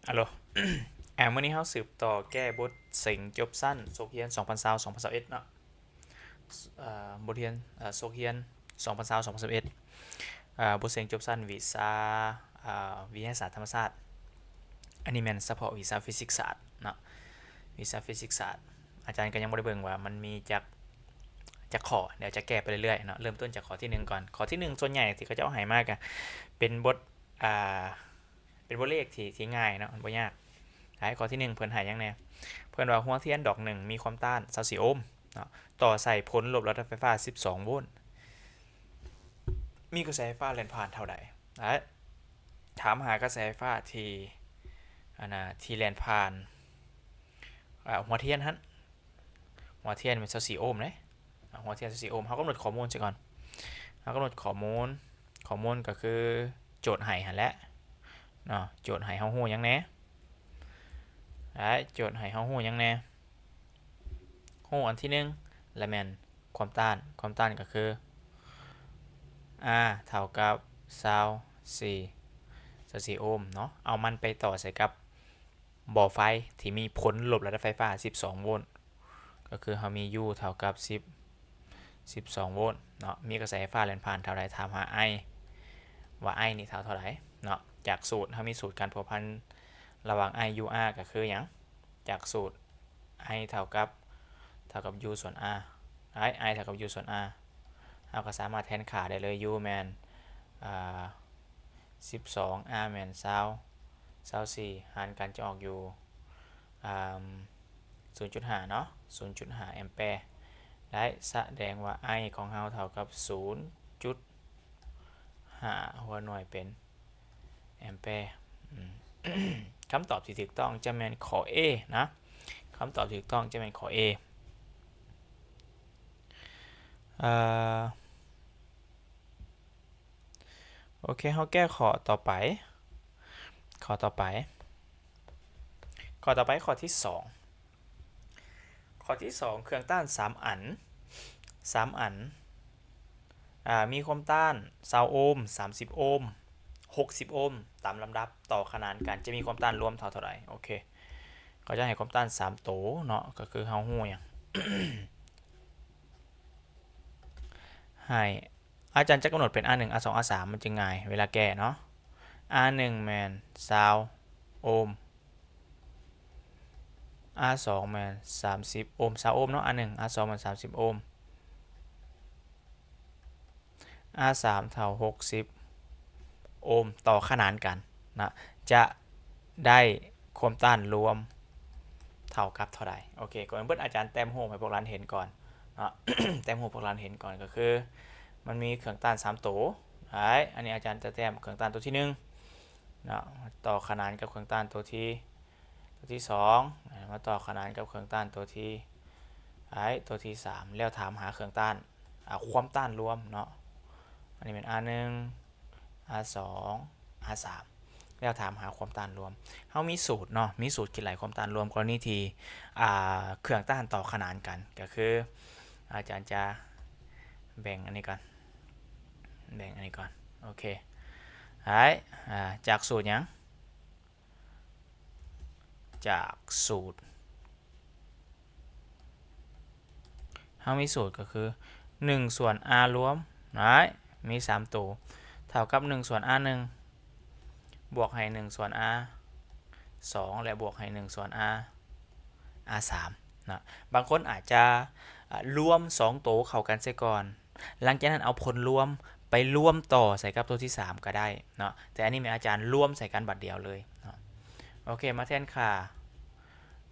ອາໂລ ອາ ມື້ນີ້ເຮົາສືບຕໍ່ແກ້ບົດເສັງຈົບຊັ້ນ ສົກຮຽນສອງພັນຊາວ ສອງພັນຊາວເອັດເນາະ. ເອີ ບົດຮຽນ ເອີ ສົກຮຽນສອງພັນຊາວ ສອງພັນຊາວເອັດ ເອີ ບົດເສັງຈົບຊັ້ນວິຊາ ເອີ ວິທະຍາສາດທຳມະຊາດ. ອັນນີ້ແມ່ນສະເພາະວິຊາຟີຊິກສາດເນາະ, ວິຊາຟີຊິກສາດ. ອາຈານກໍຍັງບໍ່ໄດ້ເບິ່ງວ່າມັນມີຈັກ ຈັກຂໍ້, ດຽວຈະແກ້ໄປເລື້ອຍໆເນາະ. ເລີ່ມຕົ້ນຈາກຂໍ້ທີໜຶ່ງກ່ອນ. ຂໍ້ທີໜຶ່ງ ສ່ວນໃຫຍ່ທີ່ເຂົາເຈົ້າໃຫ້ມາກໍເປັນບົດ ອ່າ ເປັນບົດເລກທີ່ ທີ່ງ່າຍເນາະ, ມັນບໍ່ຍາກ. ໃນຂໍ້ທີໜຶ່ງເພິ່ນໃຫ້ຫຍັງແດ່? ເພິ່ນວ່າຫົວທຽນດອກໜຶ່ງມີຄວາມຕ້ານຊາວສີ່ໂອມເນາະ, ຕໍ່ໃສ່ຜົນລົບລະດັບໄຟຟ້າສິບສອງໂວນ, ມີກະແສໄຟຟ້າແລ່ນຜ່ານເທົ່າໃດ? ແລະ ຖາມຫາກະແສໄຟຟ້າທີ່ ອັນນ່າ ທີ່ແລ່ນຜ່ານ ອາ ຫົວທຽນຫັ້ນ. ຫົວທຽນແມ່ນຊາວສີ່ໂອມເດ້, ຫົວທຽນຊາວສີ່ໂອມ. ເຮົາກຳນົດຂໍ້ມູນຊະກ່ອນ. ເຮົາກຳນົດຂໍ້ມູນ, ຂໍ້ມູນກໍຄືໂຈດໃຫ້ຫັ້ນແຫຼະເນາະ. ໂຈດໃຫ້ເຮົາຮູ້ຫຍັງແດ່? ໄດ້ ໂຈດໃຫ້ເຮົາຮູ້ຫຍັງແດ່? ຮູ້ອັນທີໜຶ່ງລະແມ່ນຄວາມຕ້ານ. ຄວາມຕ້ານກໍຄື R ເທົ່າກັບຊາວສີ່ ຊາວສີ່ໂອມເນາະ. ເອົາມັນໄປຕໍ່ໃສ່ກັບ ບໍ່ໄຟທີ່ມີຜົນລົບລະດັບໄຟຟ້າສິບສອງໂວນ, ກໍຄືເຮົາມີ U ເທົ່າກັບສິບ ສິບສອງໂວນເນາະ. ມີກະແສໄຟຟ້າແລ່ນຜ່ານເທົ່າໃດ? ຖາມຫາ I ວ່າ I ນີ້ເທົ່າເທົ່າໃດເນາະ. ຈາກສູດ ເຮົາມີສູດການພົວພັນລະຫວ່າງ I U R ກໍຄືຫຍັງ? ຈາກສູດ I ເທົ່າກັບ ເທົ່າກັບ U ສ່ວນ R, I I ເທົ່າກັບ U ສ່ວນ R. ເຮົາກໍສາມາດແທນຄ່າໄດ້ເລີຍ, U ແມ່ນ ອ່າ ສິບສອງ, R ແມ່ນຊາວ, ຊາວສີ່ ຫານກັນຈະອອກຢູ່ ອ່າ ສູນຈຸດຫ້າເນາະ, ສູນຈຸດຫ້າແອມແປ. ໄດ້ ສະແດງວ່າ I ຂອງເຮົາເທົ່າກັບສູນຈຸດຫ້າຫົວໜ່ວຍເປັນແອມແປ. ອືມ ຄຳຕອບທີ່ຖືກຕ້ອງຈະແມ່ນຂໍ້ A ນະ, ຄຳຕອບທີ່ຖືກຕ້ອງຈະແມ່ນຂໍ້ A. ເອີ ໂອເຄ ເຮົາແກ້ຂໍ້ຕໍ່ໄປ, ຂໍ້ຕໍ່ໄປ, ຂໍ້ຕໍ່ໄປ ຂໍ້ທີສອງ. ຂໍ້ທີສອງ ເຄື່ອງຕ້ານສາມອັນ, ສາມອັນ ອ່າ ມີຄວາມຕ້ານຊາວໂອມ, ສາມສິບໂອມ, ຫົກສິບໂອມ ຕາມລຳດັບ ຕໍ່ຂະໜານກັນ ຈະມີຄວາມຕ້ານລວມເທົ່າເທົ່າໃດ? ໂອເຄ ເຂົາຈະໃຫ້ຄວາມຕ້ານສາມໂຕເນາະ, ກໍຄືເຮົາຮູ້ຫຍັງ? ໃຫ້ ອາຈານຈະກຳນົດເປັນ R ໜຶ່ງ R ສອງ R ສາມ ມັນຈຶ່ງງ່າຍເວລາແກ້ເນາະ. R ໜຶ່ງ ແມ່ນຊາວໂອມ, R ສອງ ແມ່ນສາມສິບໂອມ, ຊາວໂອມເນາະ, R ໜຶ່ງ R ສອງ ແມ່ນສາມສິບໂອມ, R ສາມ ເທົ່າຫົກສິບໂອມ ຕໍ່ຂະໜານກັນນະ, ຈະໄດ້ຄວາມຕ້ານລວມເທົ່າກັບເທົ່າໃດ? ໂອເຄ ກ່ອນອື່ນເບິດອາຈານແຕ້ມຮູບໃຫ້ພວກຫຼານເຫັນກ່ອນເນາະ, ແຕ້ມຮູບພວກຫຼານເຫັນກ່ອນ ກໍຄືມັນມີເຄື່ອງຕ້ານສາມໂຕ. ໄດ້ ອັນນີ້ອາຈານຈະແຕ້ມເຄື່ອງຕ້ານໂຕທີໜຶ່ງເນາະ ຕໍ່ຂະໜານກັບເຄື່ອງຕ້ານໂຕທີ ໂຕທີສອງ ມາຕໍ່ຂະໜານກັບເຄື່ອງຕ້ານໂຕທີ ໄດ້ ໂຕທີສາມ ແລ້ວຖາມຫາເຄື່ອງຕ້ານ ອາ ຄວາມຕ້ານລວມເນາະ. ອັນນີ້ແມ່ນ R ໜຶ່ງ R ສອງ R ສາມ ແລ້ວຖາມຫາຄວາມຕ້ານລວມ. ເຮົາມີສູດເນາະ, ມີສູດຄິດໄລ່ຄວາມຕ້ານລວມ ກໍລະນີທີ່ ອ່າ ເຄື່ອງຕ້ານຕໍ່ຂະໜານກັນ ກໍຄື ອາຈານຈະແບ່ງອັນນີ້ກ່ອນ, ແບ່ງອັນນີ້ກ່ອນ. ໂອເຄ ໄດ້ ອາ ຈາກສູດຫຍັງ? ຈາກສູດ ເຮົາມີສູດກໍຄື ໜຶ່ງສ່ວນ R ລວມ ໄດ້ ມີສາມໂຕ ເທົ່າກັບ ໜຶ່ງສ່ວນ R ໜຶ່ງ ບວກໃຫ້ ໜຶ່ງສ່ວນ R ສອງ ແລະ ບວກໃຫ້ ໜຶ່ງສ່ວນ R R ສາມເນາະ. ບາງຄົນອາດຈະ ອາ ລວມສອງໂຕເຂົ້າກັນເສຍກ່ອນ, ຫຼັງຈາກນັ້ນເອົາຜົນລວມໄປລວມຕໍ່ໃສ່ກັບໂຕທີສາມກໍໄດ້ເນາະ, ແຕ່ອັນນີ້ແມ່ນອາຈານລວມໃສ່ກັນບັດດຽວເລີຍເນາະ. ໂອເຄ ມາແທນຄ່າ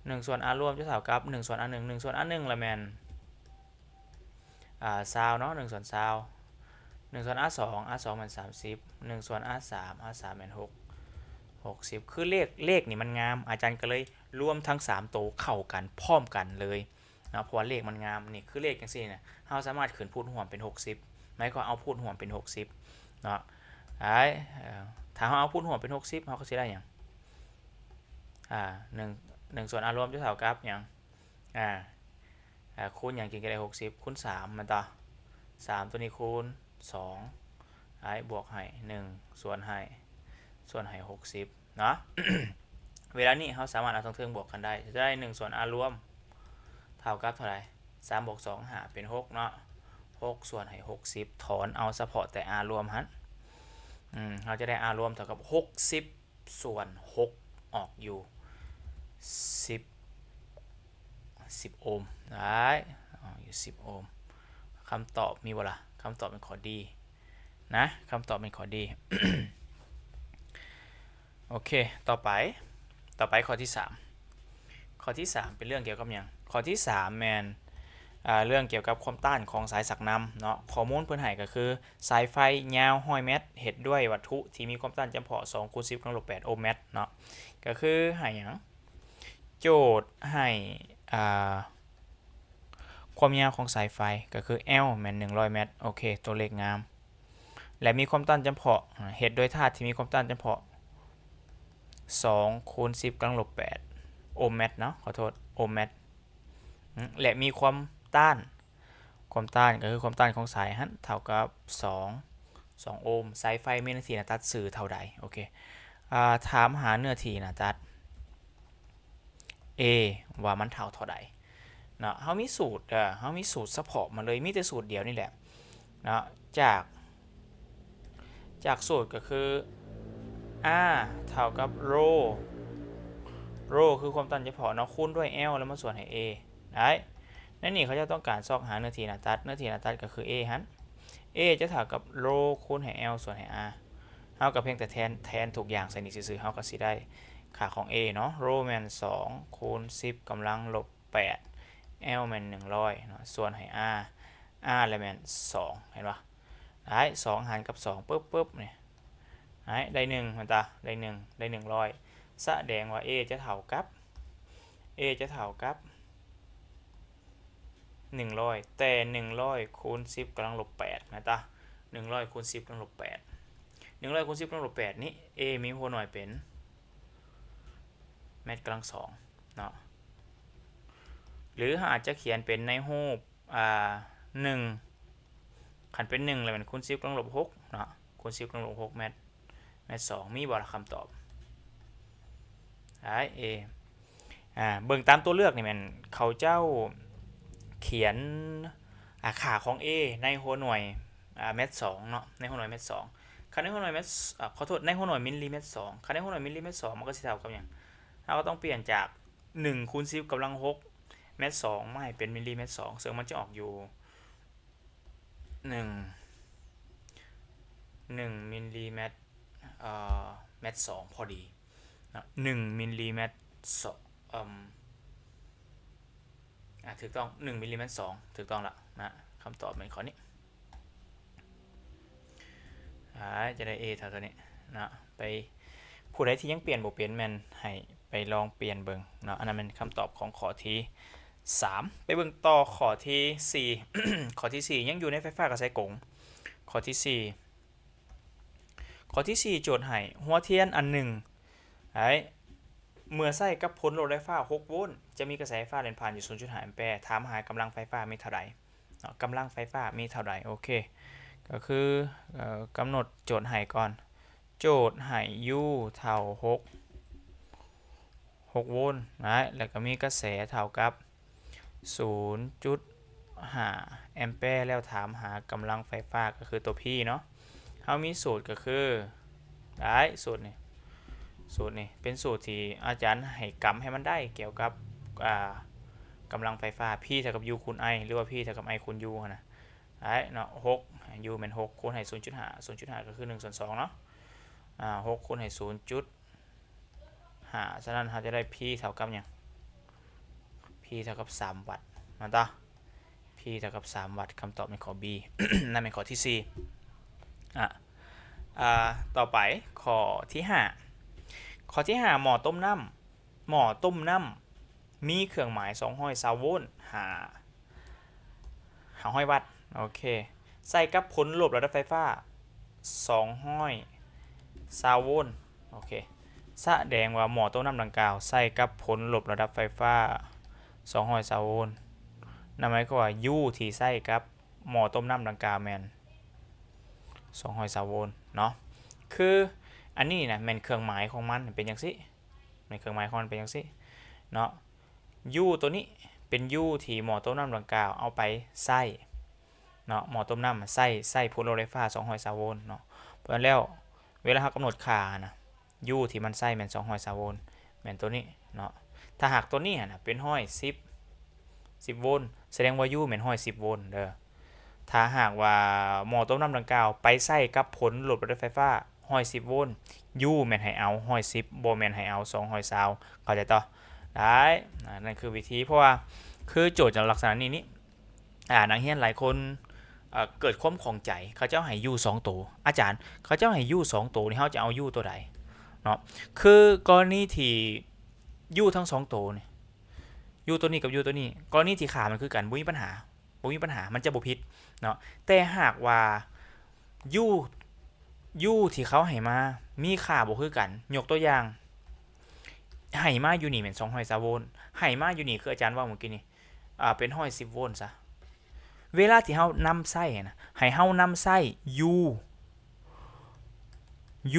ໜຶ່ງສ່ວນ R ລວມຈະເທົ່າກັບ ໜຶ່ງສ່ວນ R ໜຶ່ງ ໜຶ່ງສ່ວນ R ໜຶ່ງລະແມ່ນ ອາ ຊາວເນາະ ໜຶ່ງສ່ວນຊາວ, ໜຶ່ງສ່ວນ R ສອງ R ສອງແມ່ນສາມສິບ, ໜຶ່ງສ່ວນ R ສາມ R ສາມແມ່ນຫົກ ຫົກສິບ. ຄືເລກ ເລກນີ້ມັນງາມ ອາຈານກໍເລີຍລວມທັງສາມໂຕເຂົ້າກັນພ້ອມກັນເລີຍເນາະ, ເພາະວ່າເລກມັນງາມ. ນີ້ຄືເລກຈັ່ງຊີ້ນະ ເຮົາສາມາດຂຶ້ນພູດຮ່ວມເປັນຫົກສິບ, ໝາຍຄວາມເອົາພູດຮ່ວມເປັນຫົກສິບເນາະ. ໄດ້ ເອີ ຖ້າເຮົາເອົາພູດຮ່ວມເປັນຫົກສິບ ເຮົາກໍຊິໄດ້ຫຍັງ? ອາ ໜຶ່ງ ໜຶ່ງສ່ວນ R ລວມຈະເທົ່າກັບຫຍັງ? ອາ ອາ ຄູນຫຍັງຈຶ່ງຈະໄດ້ຫົກສິບ? ຄູນສາມແມ່ນບໍ່? ສາມໂຕນີ້ຄູນສອງ ໄດ້ ບວກໃຫ້ໜຶ່ງ ສ່ວນໃຫ້ ສ່ວນໃຫ້ຫົກສິບເນາະ. ເວລານີ້ເຮົາສາມາດເອົາທັງເທິງບວກກັນໄດ້ ຈະໄດ້ໜຶ່ງສ່ວນ R ລວມເທົ່າກັບເທົ່າໃດ? ສາມບວກສອງ ຫ້າ ເປັນຫົກເນາະ ຫົກສ່ວນໃຫ້ຫົກສິບ ຖອນເອົາສະເພາະແຕ່ R ລວມຫັ້ນ ອືມ ເຮົາຈະໄດ້ R ລວມເທົ່າກັບຫົກສິບ ສ່ວນຫົກ ອອກຢູ່ສິບ ສິບໂອມ ໄດ້ ອອກຢູ່ສິບໂອມ. ຄຳຕອບມີບໍ່ລະ? ຄຳຕອບເປັນຂໍ້ D ນະ ຄຳຕອບເປັນຂໍ້ D. ໂອເຄ ຕໍ່ໄປ ຕໍ່ໄປຂໍ້ທີສາມ ຂໍ້ທີສາມເປັນເລື່ອງກ່ຽວກັບຫຍັງ? ຂໍ້ທີສາມແມ່ນ ອ່າ ເລື່ອງກ່ຽວກັບຄວາມຕ້ານຂອງສາຍສັກນຳເນາະ. ຂໍ້ມູນເພິ່ນໃຫ້ກໍຄື ສາຍໄຟຍາວຮ້ອຍແມັດ ເຮັດດ້ວຍວັດຖຸທີ່ມີຄວາມຕ້ານຈຳເພາະ ສອງຄູນສິບກຳລັງລົບແປດໂອມແມັດເນາະ. ກໍຄືໃຫ້ຫຍັງ? ໂຈດໃຫ້ ອ່າ ຄວາມຍາວຂອງສາຍໄຟ ກໍຄື L ແມ່ນໜຶ່ງຮ້ອຍແມັດ. ໂອເຄ ຕົວເລກງາມ ແລະ ມີຄວາມຕ້ານຈຳເພາະ ເຮັດດ້ວຍທາດທີ່ມີຄວາມຕ້ານຈຳເພາະ ສອງຄູນສິບກຳລັງລົບແປດໂອມແມັດເນາະ ຂໍໂທດ ໂອມແມັດ ອືມ ແລະ ມີຄວາມຕ້ານ ຄວາມຕ້ານກໍຄືຄວາມຕ້ານຂອງສາຍຫັ້ນ ເທົ່າກັບສອງ ສອງໂອມ. ສາຍໄຟມີເນື້ອທີ່ໜ້າຕັດສື່ເທົ່າໃດ? ໂອເຄ ອ່າ ຖາມຫາເນື້ອທີ່ໜ້າຕັດ A ວ່າມັນເທົ່າເທົ່າໃດເນາະ. ເຮົາມີສູດ ເອີ ເຮົາມີສູດສະເພາະມາເລີຍ ມີແຕ່ສູດດຽວນີ້ແຫຼະເນາະ ຈາກ ຈາກສູດກໍຄື R ເທົ່າກັບ Rho Rho ຄືຄວາມຕ້ານຈຳເພາະເນາະ ຄູນດ້ວຍ L ແລ້ວມາສ່ວນໃຫ້ A ໄດ້. ໃນນີ້ເຂົາເຈົ້າຕ້ອງການຊອກຫາເນື້ອທີ່ໜ້າຕັດ ເນື້ອທີ່ໜ້າຕັດກໍຄື A ຫັ້ນ A ຈະເທົ່າກັບ Rho ຄູນໃຫ້ L ສ່ວນໃຫ້ R. ເຮົາກໍພຽງແຕ່ແທນ ແທນທຸກຢ່າງໃສ່ນີ້ຊື່ໆ ເຮົາກໍຊິໄດ້ຄ່າຂອງ A ເນາະ Rho ແມ່ນສອງຄູນສິບກຳລັງລົບແປດ L ແມ່ນໜຶ່ງຮ້ອຍເນາະ ສ່ວນໃຫ້ R R ລະແມ່ນສອງ ເຫັນບໍ່? ໄດ້ ສອງຫານກັບສອງ ປຶບໆ ນີ້ ໄດ້ ໄດ້ໜຶ່ງ ແມ່ນຕາ ໄດ້ໜຶ່ງ ໄດ້ໜຶ່ງຮ້ອຍ ສະແດງວ່າ A ຈະເທົ່າກັບ A ຈະເທົ່າກັບໜຶ່ງຮ້ອຍ ແຕ່ໜຶ່ງຮ້ອຍຄູນສິບກຳລັງລົບແປດ ແມ່ນຕາ ໜຶ່ງຮ້ອຍຄູນສິບກຳລັງລົບແປດ ໜຶ່ງຮ້ອຍຄູນສິບກຳລັງລົບແປດນີ້ A ມີຫົວໜ່ວຍເປັນແມັດກຳລັງສອງເນາະ ຫຼືເຮົາອາດຈະຂຽນເປັນໃນຮູບ ອ່າ ໜຶ່ງ ຄັນເປັນໜຶ່ງແລ້ວແມ່ນຄູນສິບກຳລັງລົບຫົກເນາະ ຄູນສິບກຳລັງລົບຫົກແມັດ ແມັດສອງ ມີບໍ່ລະຄຳຕອບ? ໄດ້ A ອ່າ ເບິ່ງຕາມຕົວເລືອກນີ້ແມ່ນເຂົາເຈົ້າຂຽນ ອ່າ ຄ່າຂອງ A ໃນຫົວໜ່ວຍ ອ່າ ແມັດສອງເນາະ ໃນຫົວໜ່ວຍແມັດສອງ ຄັນໃນຫົວໜ່ວຍແມັດ ຂໍໂທດ ໃນຫົວໜ່ວຍມິນລີແມັດສອງ ຄັນໃນຫົວໜ່ວຍມິນລີແມັດສອງ ມັນກໍຊິເທົ່າກັບຫຍັງ? ເຮົາກໍຕ້ອງປ່ຽນຈາກໜຶ່ງຄູນສິບກຳລັງຫົກແມັດສອງ ມາໃຫ້ເປັນມິນລີແມັດສອງ ເຊິ່ງມັນຈະອອກຢູ່ ໜຶ່ງ ໜຶ່ງມິນລີແມັດ ເອີ ແມັດສອງພໍດີເນາະ ໜຶ່ງມິນລີແມັດສອງ ເອີ່ມ ອ່າ ຖືກຕ້ອງ ໜຶ່ງມິນລີແມັດສອງ ຖືກຕ້ອງລະນະ ຄຳຕອບແມ່ນຂໍ້ນີ້ ອ່າ ຈະໄດ້ A ເທົ່າຕົວນີ້ເນາະ ໄປ ຜູ້ໃດທີ່ຍັງປ່ຽນບໍ່ເປັນ ແມ່ນໃຫ້ໄປລອງປ່ຽນເບິ່ງເນາະ ອັນນັ້ນແມ່ນຄຳຕອບຂອງຂໍ້ທີ ສາມ ໄປເບິ່ງຕໍ່ຂໍ້ທີ ສີ່ ຂໍ້ທີ ສີ່ ຍັງຢູ່ໃນໄຟຟ້າກະແສກົງ ຂໍ້ທີ ສີ່ ຂໍ້ທີ ສີ່ ໂຈດໃຫ້ຫົວທຽນອັນໜຶ່ງ ໄດ້ ເມື່ອໃຊ້ກັບຜົນລົບໄຟຟ້າ ຫົກໂວນ ຈະມີກະແສໄຟຟ້າແລ່ນຜ່ານຢູ່ ສູນຈຸດຫ້າແອມແປ ຖາມຫາກຳລັງໄຟຟ້າມີເທົ່າໃດເນາະ ກຳລັງໄຟຟ້າມີເທົ່າໃດ? ໂອເຄ ກໍຄື ເອີ ກຳນົດໂຈດໃຫ້ກ່ອນ ໂຈດໃຫ້ U ເທົ່າ ຫົກ ຫົກໂວນນະ ແລ້ວກໍມີກະແສເທົ່າກັບ ສູນຈຸດຫ້າແອມແປ ແລ້ວຖາມຫາກຳລັງໄຟຟ້າ ກໍຄືຕົວ P ເນາະ ເຮົາມີສູດກໍຄື ໄດ້ ສູດນີ້ ສູດນີ້ເປັນສູດທີ່ອາຈານໃຫ້ກຳໃຫ້ມັນໄດ້ ກ່ຽວກັບ ອ່າ ກຳລັງໄຟຟ້າ P ເທົ່າກັບ U ຄູນ I ຫຼືວ່າ P ເທົ່າກັບ I ຄູນ U ຫັ້ນນະ ໄດ້ເນາະ ຫົກ U ແມ່ນຫົກ ຄູນໃຫ້ ສູນຈຸດຫ້າ ສູນຈຸດຫ້າ ກໍຄື ໜຶ່ງສ່ວນສອງເນາະ ອ່າ ຫົກ ຄູນໃຫ້ ສູນຈຸດຫ້າ ສະນັ້ນເຮົາຈະໄດ້ P ເທົ່າກັບຫຍັງ? P ເທົ່າກັບ ສາມວັດ ແມ່ນຕາ P ເທົ່າກັບ ສາມວັດ ຄຳຕອບແມ່ນຂໍ້ B ນັ້ນແມ່ນຂໍ້ທີ ສີ່ ອ່າ ອ່າ ຕໍ່ໄປຂໍ້ທີ ຫ້າ ຂໍ້ທີ ຫ້າ ໝໍ້ຕົ້ມນ້ຳ ໝໍ້ຕົ້ມນ້ຳມີເຄື່ອງໝາຍ ສອງຮ້ອຍຊາວໂວນ ຫາ ຫ້າຮ້ອຍວັດ ໂອເຄ ໃຊ້ກັບຜົນລົບລະດັບໄຟຟ້າ ສອງຮ້ອຍຊາວໂວນ ໂອເຄ ສະແດງວ່າໝໍ້ຕົ້ມນ້ຳດັ່ງກ່າວໃຊ້ກັບຜົນລົບລະດັບໄຟຟ້າ ສອງຮ້ອຍຊາວໂວນ ນັ້ນໝາຍຄວາມວ່າ U ທີ່ໃຊ້ກັບໝໍ້ຕົ້ມນ້ຳດັ່ງກ່າວແມ່ນ ສອງຮ້ອຍຊາວໂວນເນາະ ຄືອັນນີ້ນະແມ່ນເຄື່ອງໝາຍຂອງມັນເປັນຈັ່ງຊີ້ ໃນເຄື່ອງໝາຍຂອງມັນເປັນຈັ່ງຊີ້ເນາະ. U ໂຕນີ້ເປັນ U ທີ່ໝໍ້ຕົ້ມນ້ຳດັ່ງກ່າວເອົາໄປໃຊ້ເນາະ, ໝໍ້ຕົ້ມນ້ຳໃຊ້ ໃຊ້ຜົນລົບໄຟຟ້າສອງຮ້ອຍຊາວໂວນເນາະ. ເພາະນັ້ນແລ້ວ ເວລາເຮົາກຳນົດຄ່າຫັ້ນນະ U ທີ່ມັນໃຊ້ແມ່ນສອງຮ້ອຍຊາວໂວນ ແມ່ນໂຕນີ້ເນາະ. ຖ້າຫາກໂຕນີ້ຫັ້ນນະເປັນຮ້ອຍສິບ ສິບໂວນ ສະແດງວ່າ U ແມ່ນຮ້ອຍສິບໂວນເດີ. ຖ້າຫາກວ່າໝໍ້ຕົ້ມນ້ຳດັ່ງກ່າວໄປໃຊ້ກັບຜົນລົບລະດັບໄຟຟ້າຮ້ອຍສິບໂວນ U ແມ່ນໃຫ້ເອົາຮ້ອຍສິບ ບໍ່ແມ່ນໃຫ້ເອົາສອງຮ້ອຍຊາວ ເຂົ້າໃຈຕໍ່? ໄດ້ ອາ ນັ້ນຄືວິທີ ເພາະວ່າຄືໂຈດຈະລັກສະນະນີ້ນີ້ ອາ ນັກຮຽນຫຼາຍຄົນ ເອີ ເກີດຄວາມຂ້ອງໃຈ ເຂົາເຈົ້າໃຫ້ U ສອງໂຕ ອາຈານ ເຂົາເຈົ້າໃຫ້ U ສອງໂຕນີ້ ເຮົາຈະເອົາ U ໂຕໃດເນາະ? ຄືກໍລະນີທີ່ U ທັງສອງໂຕນີ້ U ໂຕນີ້ກັບ U ໂຕນີ້ ກໍລະນີທີ່ຄ່າມັນຄືກັນ ບໍ່ມີບັນຫາ ບໍ່ມີບັນຫາ ມັນຈະບໍ່ຜິດເນາະ. ແຕ່ຫາກວ່າ U U ທີ່ເຂົາໃຫ້ມາມີຄ່າບໍ່ຄືກັນ ຍົກຕົວຢ່າງ ໃຫ້ມາຢູ່ນີ້ແມ່ນສອງຮ້ອຍຊາວໂວນ ໃຫ້ມາຢູ່ນີ້ ຄືອາຈານເວົ້າເມື່ອກີ້ນີ້ ອາ ເປັນຮ້ອຍສິບໂວນຊະ. ເວລາທີ່ເຮົານຳໃຊ້ນະ ໃຫ້ເຮົານຳໃຊ້ U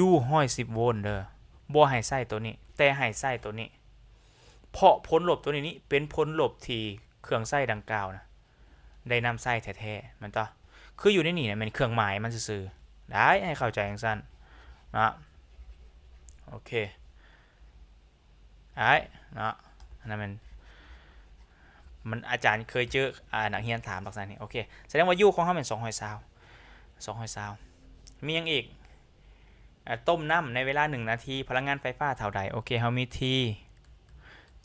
U ຮ້ອຍສິບໂວນເດີ ບໍ່ໃຫ້ໃຊ້ໂຕນີ້ ແຕ່ໃຫ້ໃຊ້ໂຕນີ້ ເພາະຜົນລົບໂຕນີ້ນີ້ເປັນຜົນລົບທີ່ເຄື່ອງໃຊ້ດັ່ງກ່າວນະ ໄດ້ນຳໃຊ້ແທ້ໆ ແມ່ນຕະ? ຄືຢູ່ໃນນີ້ນະແມ່ນເຄື່ອງໝາຍມັນຊື່ໆ ໄດ້ ໃຫ້ເຂົ້າໃຈຈັ່ງຊັ້ນເນາະ. ໂອເຄ ໄດ້ເນາະ ອັນນັ້ນແມ່ນ ມັນ ອາຈານເຄີຍເຈີ ອາ ນັກຮຽນຖາມລັກສະນະນີ້. ໂອເຄ ສະແດງວ່າ U ຂອງເຮົາແມ່ນສອງຮ້ອຍຊາວ ສອງຮ້ອຍຊາວ. ມີຫຍັງອີກ? ອາ ຕົ້ມນ້ຳໃນເວລາໜຶ່ງນາທີ ພະລັງງານໄຟຟ້າເທົ່າໃດ? ໂອເຄ ເຮົາມີ T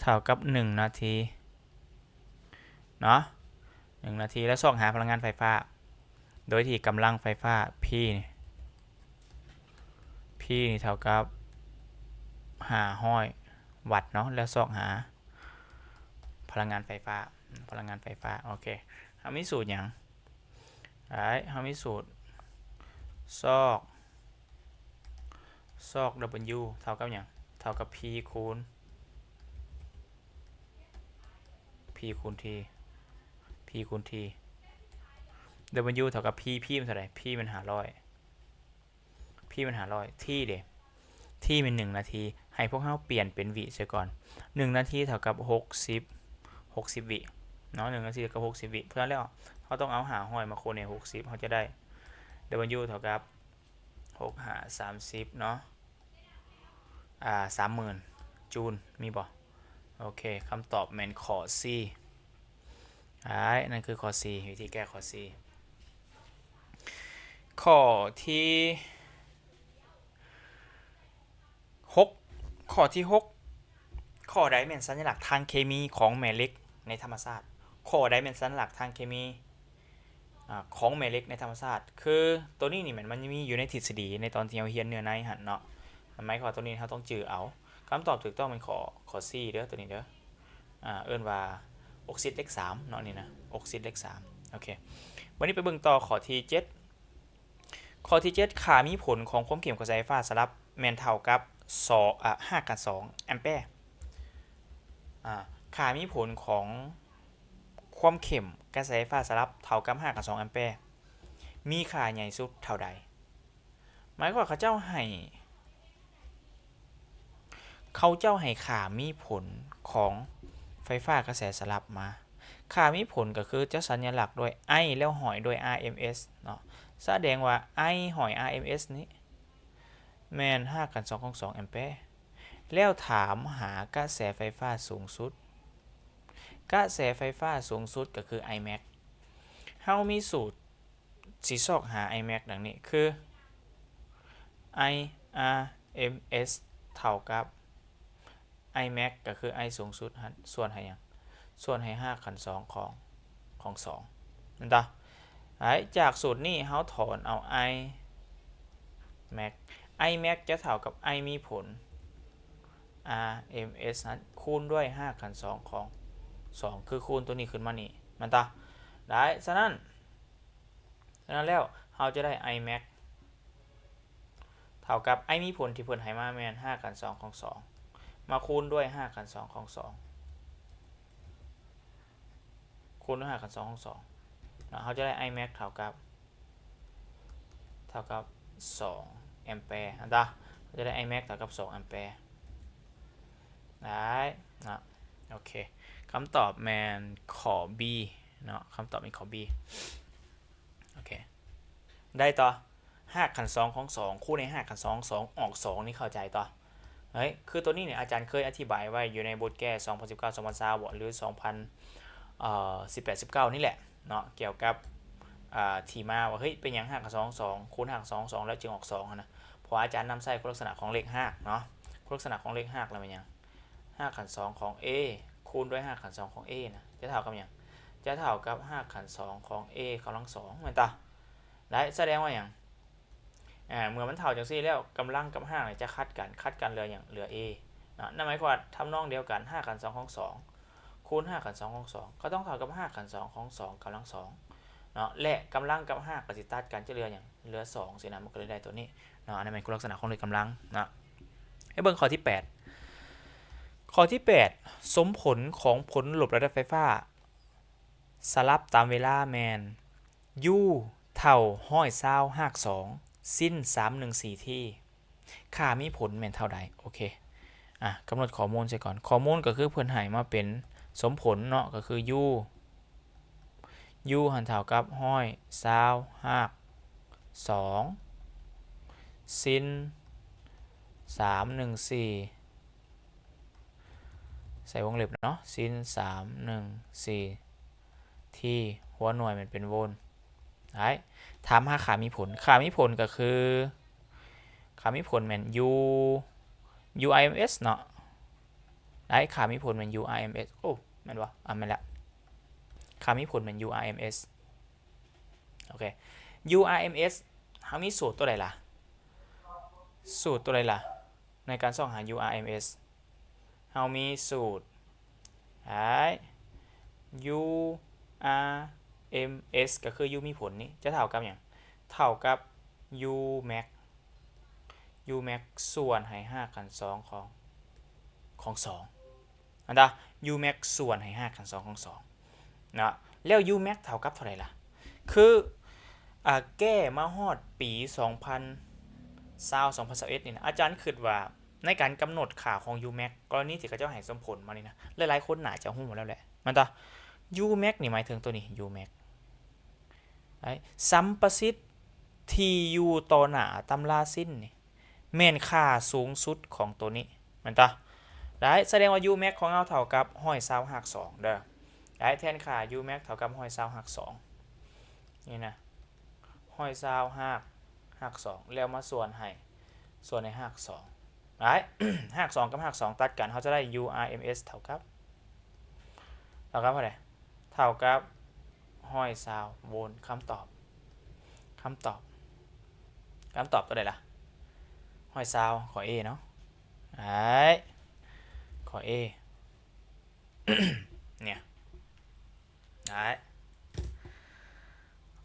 ເທົ່າກັບໜຶ່ງນາທີ ເນາະ ໜຶ່ງນາທີ ແລ້ວຊອກຫາພະລັງງານໄຟຟ້າ ໂດຍທີ່ກຳລັງໄຟຟ້າ P ນີ້ P ນີ້ເທົ່າກັບຫ້າຮ້ອຍວັດເນາະ ແລ້ວຊອກຫາພະລັງງານໄຟຟ້າ ພະລັງງານໄຟຟ້າ. ໂອເຄ ເຮົາມີສູດຫຍັງ? ໄດ້ ເຮົາມີສູດ ຊອກ ຊອກ W ເທົ່າກັບຫຍັງ? ເທົ່າກັບ P ຄູນ P ຄູນ T P ຄູນ T W ເທົ່າກັບ P P ມັນເທົ່າໃດ? P ມັນຫ້າຮ້ອຍ P ມັນຫ້າຮ້ອຍ T ເດ? T ແມ່ນໜຶ່ງນາທີ ໃຫ້ພວກເຮົາປ່ຽນເປັນວິໃສ່ກ່ອນ ໜຶ່ງນາທີເທົ່າກັບຫົກສິບ ຫົກສິບວິເນາະ ໜຶ່ງນາທີເທົ່າກັບຫົກສິບວິ. ເພາະນັ້ນແລ້ວ ເຮົາຕ້ອງເອົາຫ້າຮ້ອຍມາຄູນໃຫ້ຫົກສິບ ເຮົາຈະໄດ້ W ເທົ່າກັບ ຫົກຫ້າສາມສິບເນາະ ອາ ສາມໝື່ນຈູນ ມີບໍ່? ໂອເຄ ຄຳຕອບແມ່ນຂໍ້ C ອາ ນັ້ນຄືຂໍ້ C ວິທີແກ້ຂໍ້ C. ຂໍ້ທີຫົກ ຂໍ້ທີຫົກ ຂໍ້ໃດແມ່ນສັນຍະລັກທາງເຄມີຂອງແມ່ເຫຼັກໃນທຳມະຊາດ? ຂໍ້ໃດແມ່ນສັນຍະລັກທາງເຄມີ ອາ ຂອງແມ່ເຫຼັກໃນທຳມະຊາດ? ຄືໂຕນີ້ນີ້ແມ່ນມັນມີຢູ່ໃນທິດສະດີ ໃນຕອນທີ່ເຮົາຮຽນເນື້ອໃນຫັ້ນເນາະ ມັນໝາຍຄວາມວ່າໂຕນີ້ເຮົາຕ້ອງຈື່ເອົາ. ຄຳຕອບຖືກຕ້ອງແມ່ນຂໍ້ ຂໍ້ C ເດີ ໂຕນີ້ເດີ ອາ ເອີ້ນວ່າອົກຊິດເຫຼັກສາມເນາະ ນີ້ນະ ອົກຊິດເຫຼັກສາມ. ໂອເຄ ບາດນີ້ໄປເບິ່ງຕໍ່ຂໍ້ທີເຈັດ ຂໍ້ທີເຈັດ ຄ່າມີຜົນຂອງຄວາມເຂັ້ມກະແສໄຟຟ້າສະຫຼັບແມ່ນເທົ່າກັບ ສອງ ອາ ຮາກຂັ້ນສອງແອມແປ. ອາ ຄ່າມີຜົນຂອງຄວາມເຂັ້ມກະແສໄຟຟ້າສະຫຼັບເທົ່າກັບຮາກຂັ້ນສອງແອມແປ ມີຄ່າໃຫຍ່ສຸດເທົ່າໃດ? ໝາຍຄວາມວ່າເຂົາເຈົ້າໃຫ້ ເຂົາເຈົ້າໃຫ້ຄ່າມີຜົນຂອງໄຟຟ້າກະແສສະຫຼັບມາ. ຄ່າມີຜົນກໍຄືຈະສັນຍະລັກດ້ວຍ I ແລ້ວຫ້ອຍດ້ວຍ R M S ເນາະ. ສະແດງວ່າ I ຫ້ອຍ R M S ນີ້ແມ່ນຮາກຂັ້ນສອງຂອງສອງແອມແປ. ແລ້ວຖາມຫາກະແສໄຟຟ້າສູງສຸດ. ກະແສໄຟຟ້າສູງສຸດກໍຄື I max. ເຮົາມີສູດ ຊິຊອກຫາ I max ດັ່ງນີ້ ຄື I R M S ເທົ່າກັບ I max ກໍຄື I ສູງສຸດຫັ້ນ ສ່ວນໃຫ້ຫຍັງ? ສ່ວນໃຫ້ຮາກຂັ້ນສອງຂອງ ຂອງສອງ ແມ່ນຕະ? ໄດ້ ຈາກສູດນີ້ເຮົາຖອນເອົາ I max I max ຈະເທົ່າກັບ I ມີຜົນ R M S ຫັ້ນ ຄູນດ້ວຍຮາກຂັ້ນສອງຂອງສອງ ຄືຄູນຕົວນີ້ຂຶ້ນມານີ້ ແມ່ນຕະ? ໄດ້ ສະນັ້ນ ສະນັ້ນແລ້ວ ເຮົາຈະໄດ້ I max ເທົ່າກັບ I ມີຜົນທີ່ເພິ່ນໃຫ້ມາແມ່ນຮາກຂັ້ນສອງຂອງສອງ ມາຄູນດ້ວຍຮາກຂັ້ນສອງຂອງສອງ ຄູນດ້ວຍຮາກຂັ້ນສອງຂອງສອງເນາະ ເຮົາຈະໄດ້ I max ເທົ່າກັບ ເທົ່າກັບສອງແອມແປ ອັນຕາ ເຮົາຈະໄດ້ I max ເທົ່າກັບສອງແອມແປ. ໄດ້ເນາະ. ໂອເຄ ຄຳຕອບແມ່ນຂໍ້ B ເນາະ. ຄຳຕອບແມ່ນຂໍ້ B. ໂອເຄ ໄດ້ຕໍ່. ຮາກຂັ້ນສອງຂອງສອງ ຄູນໃຫ້ຮາກຂັ້ນສອງຂອງສອງ ອອກສອງ ນີ້ເຂົ້າໃຈຕໍ່. ເອີຍ ຄືໂຕນີ້ນີ້ ອາຈານເຄີຍອະທິບາຍໄວ້ຢູ່ໃນບົດແກ້ສອງພັນສິບເກົ້າ ສອງພັນຊາວບໍ ຫຼື ສອງພັນ ເອີ ສິບແປດ ສິບເກົ້າ ນີ້ແຫຼະເນາະ ກ່ຽວກັບ ອ່າ ທີ່ມາວ່າ ເຮີ້ຍ ເປັນຫຍັງຮາກຂັ້ນສອງຂອງສອງ ຄູນຮາກຂັ້ນສອງຂອງສອງ ແລ້ວຈຶ່ງອອກສອງຫັ້ນນະ. ເພາະອາຈານນຳໃຊ້ຄຸນລັກສະນະຂອງເລກຮາກເນາະ. ຄຸນລັກສະນະຂອງເລກຮາກແລ້ວແມ່ນຫຍັງ? ຮາກຂັ້ນສອງຂອງ A ຄູນດ້ວຍຮາກຂັ້ນສອງຂອງ A ນະ ຈະເທົ່າກັບຫຍັງ? ຈະເທົ່າກັບຮາກຂັ້ນສອງຂອງ A ກຳລັງສອງ ແມ່ນຕາ? ໄດ້ ສະແດງວ່າຫຍັງ? ອາ ເມື່ອມັນເທົ່າຈັ່ງຊີ້ແລ້ວ ກຳລັງກັບຮາກນີ້ຈະຂັດກັນ, ຂັດກັນເຫຼືອຫຍັງ? ເຫຼືອ A ເນາະ. ນັ້ນໝາຍຄວາມວ່າທຳນອງດຽວກັນ ຮາກຂັ້ນສອງຂອງສອງ ຄູນຮາກຂັ້ນສອງຂອງສອງ ກໍຕ້ອງເທົ່າກັບຮາກຂັ້ນສອງຂອງສອງກຳລັງສອງເນາະ ແລະ ກຳລັງກັບຮາກກໍຊິຕັດກັນ ຈະເຫຼືອຫຍັງ? ເຫຼືອສອງ ຊີ້ນະ. ມັນກໍເລີຍໄດ້ຕົວນີ້ເນາະ. ອັນນີ້ແມ່ນຄຸນລັກສະນະຂອງເລກກຳລັງເນາະ. ໃຫ້ເບິ່ງຂໍ້ທີແປດ ຂໍ້ທີແປດ ສົມຜົນຂອງຜົນລົບລະດັບໄຟຟ້າສະຫຼັບຕາມເວລາແມ່ນ U ເທົ່າຮ້ອຍຊາວຮາກສອງ ຊິນ ສາມໜຶ່ງສີ່ T ຄ່າມີຜົນແມ່ນເທົ່າໃດ? ໂອເຄ ອາ ກຳນົດຂໍ້ມູນໃສ່ກ່ອນ. ຂໍ້ມູນກໍຄືເພິ່ນໃຫ້ມາເປັນສົມຜົນເນາະ ກໍຄື U U ຫັ້ນເທົ່າກັບຮ້ອຍຊາວຮາກສອງ ຊິນ ສາມໜຶ່ງສີ່ ໃສ່ວົງເລັບເນາະ ຊິນ ສາມໜຶ່ງສີ່ T ຫົວໜ່ວຍແມ່ນເປັນໂວນ. ໄດ້ ຖາມຫາຄ່າມີຜົນ. ຄ່າມີຜົນກໍຄື ຄ່າມີຜົນແມ່ນ U URMS ເນາະ. ໄດ້ ຄ່າມີຜົນແມ່ນ URMS ໂອ້ ແມ່ນບໍ່? ອ່າ ແມ່ນແລ້ວ ຄ່າມີຜົນແມ່ນ URMS. ໂອເຄ URMS ເຮົາມີສູດຕົວໃດລະ? ສູດຕົວໃດລະ? ໃນການຊອກຫາ URMS ເຮົາມີສູດ ໄດ້ URMS ກໍຄື U ມີຜົນນີ້ ຈະເທົ່າກັບຫຍັງ? ເທົ່າກັບ U max U max ສ່ວນໃຫ້ຮາກຂັ້ນສອງຂອງ ຂອງສອງ ອັນດາ U max ສ່ວນໃຫ້ຮາກຂັ້ນສອງຂອງສອງເນາະ. ແລ້ວ U max ເທົ່າກັບເທົ່າໃດລະ? ຄື ອາ ແກ້ມາຮອດປີສອງພັນຊາວ ສອງພັນຊາວເອັດນີ້ນະ ອາຈານຄິດວ່າໃນການກຳນົດຄ່າຂອງ U max ກໍລະນີທີ່ເຂົາເຈົ້າໃຫ້ສົມຜົນມານີ້ນະ ຫຼາຍໆຄົນໜ້າຈະຮູ້ແລ້ວແຫຼະ ແມ່ນຕາ? U max ນີ້ໝາຍເຖິງຕົວນີ້ U max ໄດ້ ສຳປະສິດທີ່ຢູ່ຕໍ່ໜ້າຕຳລາຊິນນີ້ ແມ່ນຄ່າສູງສຸດຂອງໂຕນີ້ ແມ່ນຕາ? ໄດ້ ສະແດງວ່າ U max ຂອງເຮົາເທົ່າກັບຮ້ອຍຊາວຮາກສອງເດີ. ໄດ້ ແທນຄ່າ U max ເທົ່າກັບຮ້ອຍຊາວຮາກສອງ ນີ້ນະ ຮ້ອຍຊາວຮາກ ຮາກສອງ ແລ້ວມາສ່ວນໃຫ້ ສ່ວນໃຫ້ຮາກສອງ ໄດ້ ຮາກສອງກັບຮາກສອງຕັດກັນ ເຮົາຈະໄດ້ URMS ເທົ່າກັບ ເທົ່າກັບເທົ່າໃດ? ເທົ່າກັບຮ້ອຍຊາວໂວນ. ຄຳຕອບ ຄຳຕອບ ຄຳຕອບຕົວໃດລະ? ຮ້ອຍຊາວ ຂໍ້ A ເນາະ. ໄດ້ ຂໍ້ A ເນຍ ໄດ້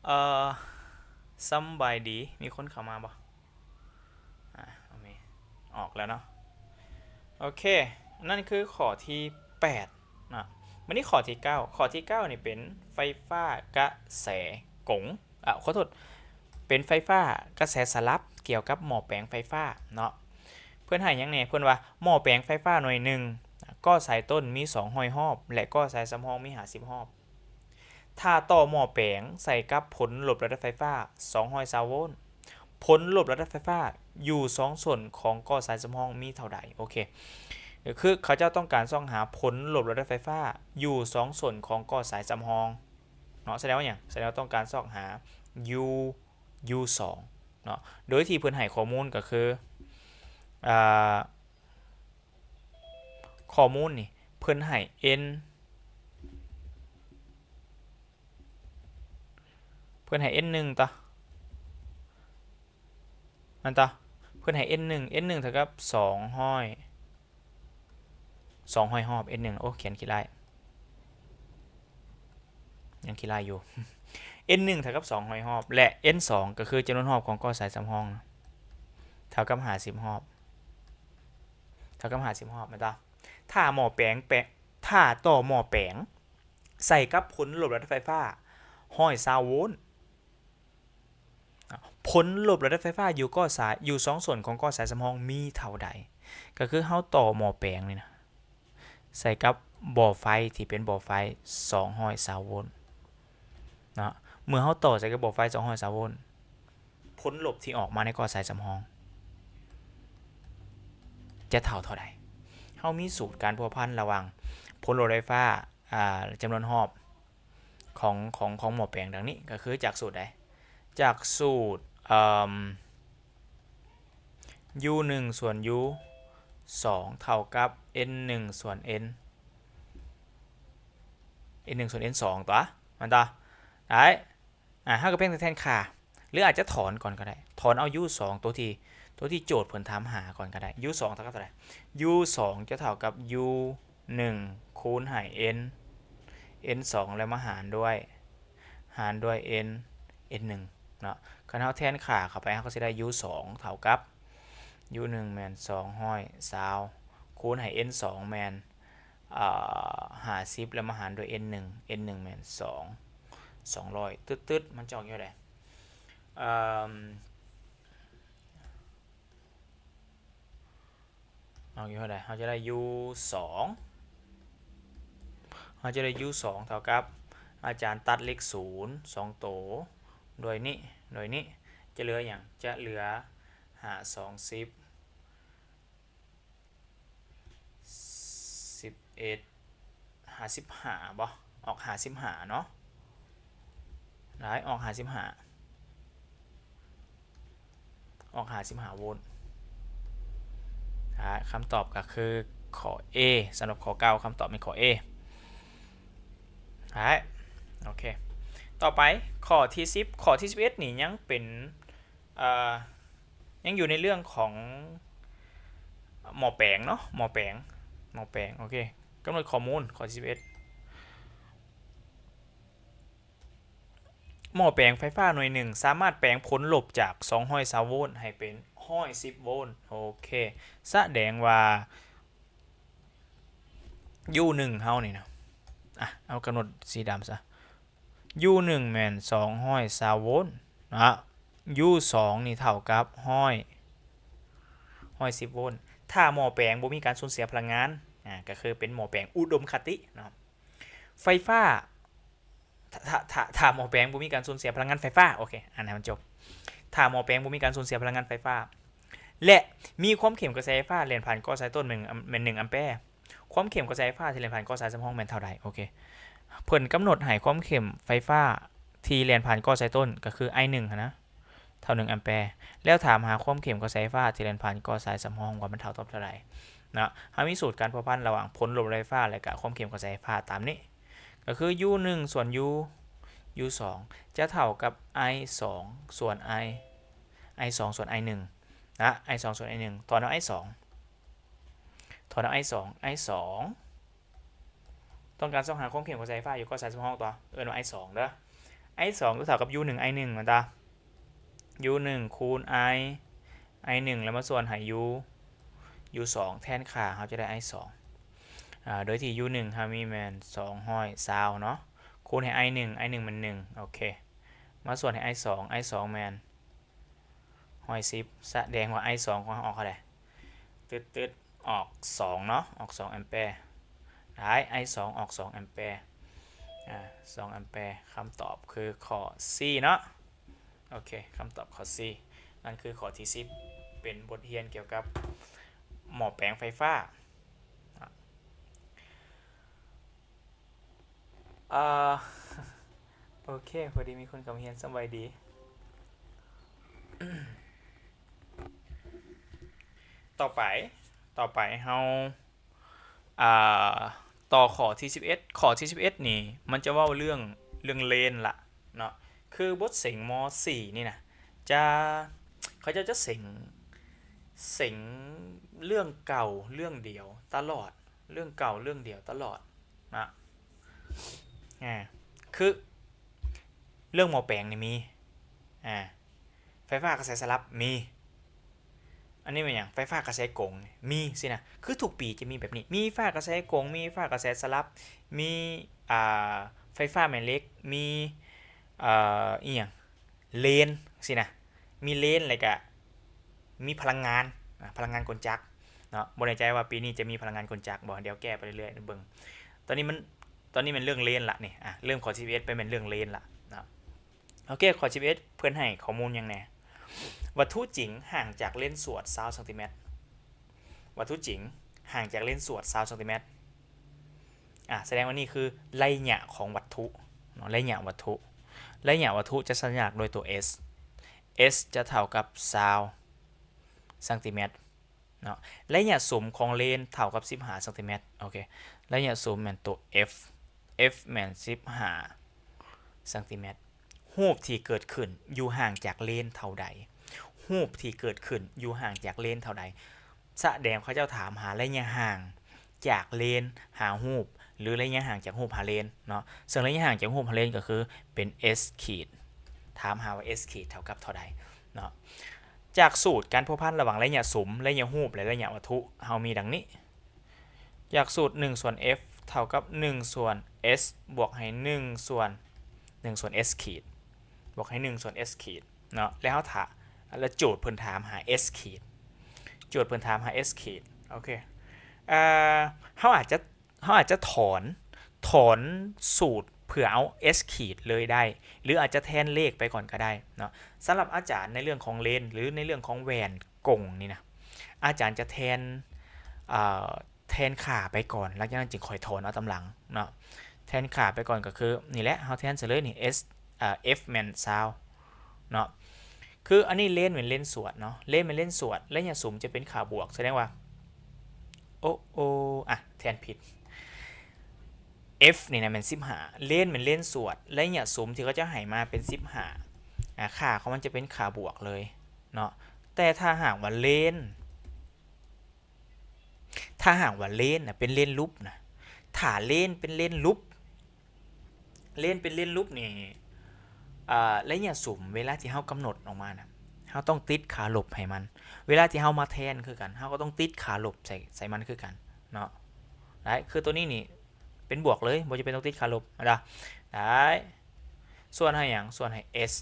ເອີ ສຳບາຍດີ ມີຄົນເຂົ້າມາບໍ່? ອາ ໂອເຄ ອອກແລ້ວເນາະ. ໂອເຄ ນັ້ນຄືຂໍ້ທີແປດເນາະ. ບາດນີ້ຂໍ້ທີເກົ້າ ຂໍ້ທີເກົ້ານີ້ເປັນໄຟຟ້າກະແສກົງ ອາ ຂໍໂທດ ເປັນໄຟຟ້າກະແສສະຫຼັບກ່ຽວກັບໝໍ້ແປງໄຟຟ້າເນາະ. ເພິ່ນໃຫ້ຫຍັງແດ່? ເພິ່ນວ່າໝໍ້ແປງໄຟຟ້າໜ່ວຍໜຶ່ງ ກໍ້ສາຍຕົ້ນມີສອງຮ້ອຍຮອບ ແລະ ກໍ້ສາຍສຳຮອງມີຫ້າສິບຮອບ. ຖ້າຕໍ່ໝໍ້ແປງໃສ່ກັບຜົນລົບລະດັບໄຟຟ້າສອງຮ້ອຍຊາວໂວນ ຜົນລົບລະດັບໄຟຟ້າຢູ່ສອງສົ້ນຂອງກໍ້ສາຍສຳຮອງມີເທົ່າໃດ? ໂອເຄ ຄືເຂົາເຈົ້າຕ້ອງການຊອກຫາຜົນລົບລະດັບໄຟຟ້າຢູ່ສອງສົ້ນຂອງກໍ້ສາຍສຳຮອງເນາະ. ສະແດງວ່າຫຍັງ? ສະແດງວ່າຕ້ອງການຊອກຫາ U U ສອງເນາະ. ໂດຍທີ່ເພິ່ນໃຫ້ຂໍ້ມູນກໍຄື ອ່າ ຂໍ້ມູນນີ້ເພິ່ນໃຫ້ N ເພິ່ນໃຫ້ N ໜຶ່ງ ຕາ ແມ່ນຕາ ເພິ່ນໃຫ້ N ໜຶ່ງ N ໜຶ່ງເທົ່າກັບສອງຮ້ອຍ ສອງຮ້ອຍຮອບ N ໜຶ່ງ ໂອ້ ຂຽນຂີ້ລ້າຍ ຍັງຂີ້ລ້າຍຢູ່ N ໜຶ່ງເທົ່າກັບສອງຮ້ອຍຮອບ ແລະ N ສອງກໍຄືຈຳນວນຮອບຂອງກໍ້ສາຍສຳຮອງ ເທົ່າກັບຫ້າສິບຮອບ ເທົ່າກັບຫ້າສິບຮອບ ແມ່ນຕາ? ຖ້າໝໍ້ແປງ ແປງ ຖ້າຕໍ່ໝໍ້ແປງໃສ່ກັບຜົນລົບລະດັບໄຟຟ້າຮ້ອຍຊາວໂວນ ຜົນລົບລະດັບໄຟຟ້າຢູ່ກໍ້ສາຍ ຢູ່ສອງສົ້ນຂອງກໍ້ສາຍສຳຮອງມີເທົ່າໃດ? ກໍຄືເຮົາຕໍ່ໝໍ້ແປງນີ້ນະ ໃສ່ກັບບໍ່ໄຟທີ່ເປັນບໍ່ໄຟສອງຮ້ອຍຊາວໂວນເນາະ. ເມື່ອເຮົາຕໍ່ໃສ່ກັບບໍ່ໄຟສອງຮ້ອຍຊາວໂວນ ຜົນລົບທີ່ອອກມາໃນກໍສາຍສຳຮອງຈະເທົ່າເທົ່າໃດ? ເຮົາມີສູດການພົວພັນລະຫວ່າງຜົນລົບໄຟຟ້າ ອ່າ ຈຳນວນຮອບຂອງ ຂອງ ຂອງໝໍ້ແປງດັ່ງນີ້ ກໍຄືຈາກສູດໃດ? ຈາກສູດ ເອີ່ມ U ໜຶ່ງ ສ່ວນ U ສອງ ເທົ່າກັບ N ໜຶ່ງ ສ່ວນ N N ໜຶ່ງ ສ່ວນ N ສອງ ຕົວະ ແມ່ນຕົວະ? ໄດ້ ອາ ເຮົາກໍພຽງແຕ່ແທນຄ່າ ຫຼືອາດຈະຖອນກ່ອນກໍໄດ້ ຖອນເອົາ U ສອງ ຕົວທີ່ ຕົວທີ່ໂຈດເພິ່ນຖາມຫາກ່ອນກໍໄດ້. U ສອງເທົ່າກັບເທົ່າໃດ? U ສອງຈະເທົ່າກັບ U ໜຶ່ງ ຄູນໃຫ້ N N ສອງ ແລ້ວມາຫານດ້ວຍ ຫານດ້ວຍ N N ໜຶ່ງເນາະ. ຄັນເຮົາແທນຄ່າເຂົ້າໄປ ເຮົາກໍຊິໄດ້ U ສອງເທົ່າກັບ U ໜຶ່ງແມ່ນສອງຮ້ອຍຊາວ ຄູນໃຫ້ N ສອງແມ່ນ ເອີ່ ຫ້າສິບ ແລ້ວມາຫານດ້ວຍ N ໜຶ່ງ N ໜຶ່ງແມ່ນສອງ ສອງຮ້ອຍ ຕຶດໆ ມັນຈະອອກຢູ່ໃດ? ເອີ່ມ ອອກຢູ່ເທົ່າໃດ? ເຮົາຈະໄດ້ U ສອງ ເຮົາຈະໄດ້ U ສອງເທົ່າກັບ ອາຈານຕັດເລກສູນສອງໂຕ ດ້ວຍນີ້ ດ້ວຍນີ້ ຈະເຫຼືອຫຍັງ? ຈະເຫຼືອ ຫ້າສອງສິບ ສິບເອັດ ຫ້າສິບຫ້າບໍ່? ອອກຫ້າສິບຫ້າເນາະ ໄດ້ ອອກຫ້າສິບຫ້າ ອອກຫ້າສິບຫ້າໂວນ. ໄດ້ ຄຳຕອບກໍຄືຂໍ້ A ສຳລັບຂໍ້ເກົ້າ ຄຳຕອບແມ່ນຂໍ້ A. ໄດ້ ໂອເຄ ຕໍ່ໄປຂໍ້ທີສິບ ຂໍ້ທີສິບເອັດນີ້ຍັງເປັນ ເອີ່ ຍັງຢູ່ໃນເລື່ອງຂອງໝໍ້ແປງເນາະ ໝໍ້ແປງ ໝໍ້ແປງ. ໂອເຄ ກຳນົດຂໍ້ມູນ ຂໍ້ທີສິບເອັດ ໝໍ້ແປງໄຟຟ້າໜ່ວຍໜຶ່ງສາມາດແປງຜົນລົບຈາກສອງຮ້ອຍຊາວໂວນໃຫ້ເປັນຮ້ອຍສິບໂວນ. ໂອເຄ ສະແດງວ່າ U ໜຶ່ງເຮົານີ້ນະ ອະ ເອົາກຳນົດສີດຳຊະ U ໜຶ່ງແມ່ນສອງຮ້ອຍຊາວໂວນເນາະ U ສອງນີ້ເທົ່າກັບຮ້ອຍ ຮ້ອຍສິບໂວນ. ຖ້າໝໍ້ແປງບໍ່ມີການສູນເສຍພະລັງງານ ອາ ກໍຄືເປັນໝໍ້ແປງອຸດົມຄະຕິເນາະ ໄຟຟ້າ ຖ້າ ຖ້າ ຖ້າ ຖ້າໝໍ້ແປງບໍ່ມີການສູນເສຍພະລັງງານໄຟຟ້າ ໂອເຄ ອ່ານໃຫ້ມັນຈົບ ຖ້າໝໍ້ແປງບໍ່ມີການສູນເສຍພະລັງງານໄຟຟ້າ ແລະ ມີຄວາມເຂັ້ມກະແສໄຟຟ້າແລ່ນຜ່ານກໍສາຍຕົ້ນແມ່ນ ແມ່ນໜຶ່ງອຳແປ ຄວາມເຂັ້ມກະແສໄຟຟ້າທີ່ແລ່ນຜ່ານກໍສາຍສຳຮອງແມ່ນເທົ່າໃດ? ໂອເຄ ເພິ່ນກຳນົດໃຫ້ຄວາມເຂັ້ມໄຟຟ້າທີ່ແລ່ນຜ່ານກໍສາຍຕົ້ນ ກໍຄື I ໜຶ່ງຫັ້ນນະ ເທົ່າໜຶ່ງອຳແປ ແລ້ວຖາມຫາຄວາມເຂັ້ມກະແສໄຟຟ້າທີ່ແລ່ນຜ່ານກໍສາຍສຳຮອງວ່າມັນເທົ່າກັບເທົ່າໃດເນາະ. ເຮົາມີສູດການພົວພັນລະຫວ່າງຜົນລົບໄຟຟ້າ ແລະ ກະຄວາມເຂັ້ມກະແສໄຟຟ້າຕາມນີ້ ກໍຄື U ໜຶ່ງ ສ່ວນ U U ສອງ ຈະເທົ່າກັບ I ສອງ ສ່ວນ I I ສອງ ສ່ວນ I ໜຶ່ງນະ I ສອງ ສ່ວນ I ໜຶ່ງ ຖອນເອົາ I ສອງ ຖອນເອົາ I ສອງ I ສອງ ຕ້ອງການຊອກຫາຄວາມເຂັ້ມຂອງສາຍໄຟຟ້າຢູ່ກໍສາຍສຳຮອງຕົວະ ເອີ້ນວ່າ I ສອງ ເດີ I ສອງ ກໍເທົ່າກັບ U ໜຶ່ງ I ໜຶ່ງ ແມ່ນຕາ U ໜຶ່ງ ຄູນ I I ໜຶ່ງ ແລ້ວມາສ່ວນໃຫ້ U U ສອງ ແທນຄ່າ ເຮົາຈະໄດ້ I ສອງ ອາ ໂດຍທີ່ U ໜຶ່ງ ເຮົາມີແມ່ນສອງຮ້ອຍຊາວເນາະ ຄູນໃຫ້ I ໜຶ່ງ I ໜຶ່ງ ແມ່ນໜຶ່ງ ໂອເຄ ມາສ່ວນໃຫ້ I ສອງ I ສອງ ແມ່ນຮ້ອຍສິບ ສະແດງວ່າ I ສອງ ຂອງເຮົາອອກເທົ່າໃດ? ຕຶດໆ ອອກສອງເນາະ ອອກສອງແອມແປ ໄດ້ I ສອງ ອອກສອງແອມແປ ອາ ສອງແອມແປ ຄຳຕອບຄືຂໍ້ C ເນາະ ໂອເຄ ຄຳຕອບຂໍ້ C ນັ້ນຄືຂໍ້ທີສິບ ເປັນບົດຮຽນກ່ຽວກັບໝໍ້ແປງໄຟຟ້າ ເອີ ໂອເຄ ພໍດີມີຄົນເຂົ້າມາຮຽນ ສະບາຍດີ ຕໍ່ໄປ ຕໍ່ໄປເຮົາ ອ່າ ຕໍ່ຂໍ້ທີສິບເອັດ ຂໍ້ທີສິບເອັດນີ້ ມັນຈະເວົ້າເລື່ອງ ເລື່ອງເລນລະເນາະ ຄືບົດເສັງ ມ.ສີ່ ນີ້ນະ ຈະ ເຂົາເຈົ້າຈະເສັງ ເສັງເລື່ອງເກົ່າເລື່ອງດຽວຕະຫຼອດ ເລື່ອງເກົ່າເລື່ອງດຽວຕະຫຼອດນະ ອາ ຄືເລື່ອງໝໍ້ແປງນີ້ມີ ອາ ໄຟຟ້າກະແສສະຫຼັບມີ ອັນນີ້ແມ່ນຫຍັງ? ໄຟຟ້າກະແສກົງມີຊີ້ນະ ຄືທຸກປີຈະມີແບບນີ້ ມີໄຟຟ້າກະແສກົງ ມີໄຟຟ້າກະແສສະຫຼັບ ມີ ອ່າ ໄຟຟ້າແມ່ເຫຼັກ ມີ ເອີ ອີ່ຫຍັງ ເລນຊີ້ນະ ມີເລນ ແລ້ວກະມີພະລັງງານ ພະລັງງານກົນຈັກ ເນ ເນາະ. ບໍ່ແນ່ໃຈວ່າປີນີ້ຈະມີພະລັງງານກົນຈັກບໍ່, ດຽວແກ້ໄປເລື້ອຍໆເບິ່ງ. ຕອນນີ້ມັນ ຕອນນີ້ແມ່ນເລື່ອງເລນລະນີ້ ອ່າ ເລີ່ມຂໍ້ສິບເອັດໄປແມ່ນເລື່ອງເລນລະເນາະ. ໂອເຄ ຂໍ້ສິບເອັດ ເພິ່ນໃຫ້ຂໍ້ມູນຫຍັງແດ່? ວັດຖຸຈິງຫ່າງຈາກເລນສວດຊາວຊັງຕີແມັດ. ວັດຖຸຈິງຫ່າງຈາກເລນສວດຊາວຊັງຕີແມັດ. ອາ ສະແດງວ່ານີ້ຄືໄລຍະຂອງວັດຖຸເນາະ, ໄລຍະວັດຖຸ. ໄລຍະວັດຖຸຈະສັນຍາລັກດ້ວຍຕົວ S. S ຈະເທົ່າກັບຊາວຊັງຕີແມັດເນາະ. ໄລຍະສຸມຂອງເລນເທົ່າກັບສິບຫ້າຊັງຕີແມັດ. ໂອເຄ ໄລຍະສຸມແມ່ນຕົວ F. F ແມ່ນສິບຫ້າຊັງຕີແມັດ. ຮູບທີ່ເກີດຂຶ້ນຢູ່ຫ່າງຈາກເລນເທົ່າໃດ? ຮູບທີ່ເກີດຂຶ້ນຢູ່ຫ່າງຈາກເລນເທົ່າໃດ? ສະແດງເຂົາເຈົ້າຖາມຫາໄລຍະຫ່າງຈາກເລນຫາຮູບ ຫຼື ໄລຍະຫ່າງຈາກຮູບຫາເລນເນາະ. ເຊິ່ງໄລຍະຫ່າງຈາກຮູບຫາເລນກໍຄືເປັນ S ຂີດ. ຖາມຫາວ່າ S ຂີດເທົ່າກັບເທົ່າໃດເນາະ. ຈາກສູດການພົວພັນລະຫວ່າງໄລຍະສຸມ, ໄລຍະຮູບ ແລະ ໄລຍະວັດຖຸ ເຮົາມີດັ່ງນີ້. ຈາກສູດ ໜຶ່ງສ່ວນ F ເທົ່າກັບ ໜຶ່ງສ່ວນ S ບວກໃຫ້ ໜຶ່ງສ່ວນ ໜຶ່ງສ່ວນ S ຂີດ ບວກໃຫ້ ໜຶ່ງສ່ວນ S ຂີດເນາະ. ແລ້ວເຮົາຖ້າ ແລ້ວໂຈດເພິ່ນຖາມຫາ S ຂີດ. ໂຈດເພິ່ນຖາມຫາ S ຂີດ. ໂອເຄ ເອີ ເຮົາອາດຈະ ເຮົາອາດຈະຖອນ ຖອນສູດເພື່ອເອົາ S ຂີດເລີຍໄດ້ ຫຼື ອາດຈະແທນເລກໄປກ່ອນກໍໄດ້ເນາະ. ສຳລັບອາຈານໃນເລື່ອງຂອງເລນ ຫຼື ໃນເລື່ອງຂອງແຫວນກົງນີ້ນະ ອາຈານຈະແທນ ເອີ ແທນຄ່າໄປກ່ອນ ຫຼັງຈາກນັ້ນຈຶ່ງຄ່ອຍຖອນເອົາຕາມຫຼັງເນາະ. ແທນຄ່າໄປກ່ອນກໍຄືນີ້ແຫຼະ ເຮົາແທນໃສ່ເລີຍນີ້ S ເອີ F ແມ່ນຊາວເນາະ. ຄືອັນນີ້ເລນແມ່ນເລນສວດເນາະ, ເລນແມ່ນເລນສວດ ໄລຍະສຸມຈະເປັນຄ່າບວກ ສະແດງວ່າ ໂອ ໂອ ອະ ແທນຜິດ. F ນີ້ນະແມ່ນສິບຫ້າ ເລນແມ່ນເລນສວດ ໄລຍະສຸມທີ່ເຂົາເຈົ້າໃຫ້ມາເປັນສິບຫ້າ ອາ ຄ່າຂອງມັນຈະເປັນຄ່າບວກເລີຍເນາະ. ແຕ່ຖ້າຫາກວ່າເລນ ຖ້າຫາກວ່າເລນນະເປັນເລນລົບນະ ຖ້າເລນເປັນເລນລົບ ເລນເປັນເລນລົບນີ້ ອາ ໄລຍະສຸມເວລາທີ່ເຮົາກຳນົດອອກມານະ ເຮົາຕ້ອງຕິດຄ່າລົບໃຫ້ມັນ. ເວລາທີ່ເຮົາມາແທນຄືກັນ ເຮົາກໍຕ້ອງຕິດຄ່າລົບໃສ່ ໃສ່ມັນຄືກັນເນາະ. ໄດ້ ຄືຕົວນີ້ນີ້ເປັນບວກເລີຍ ບໍ່ຈຳເປັນຕ້ອງຕິດຄ່າລົບ ເອົາລະ ໄດ້. ສ່ວນໃຫ້ຫຍັງ? ສ່ວນໃຫ້ S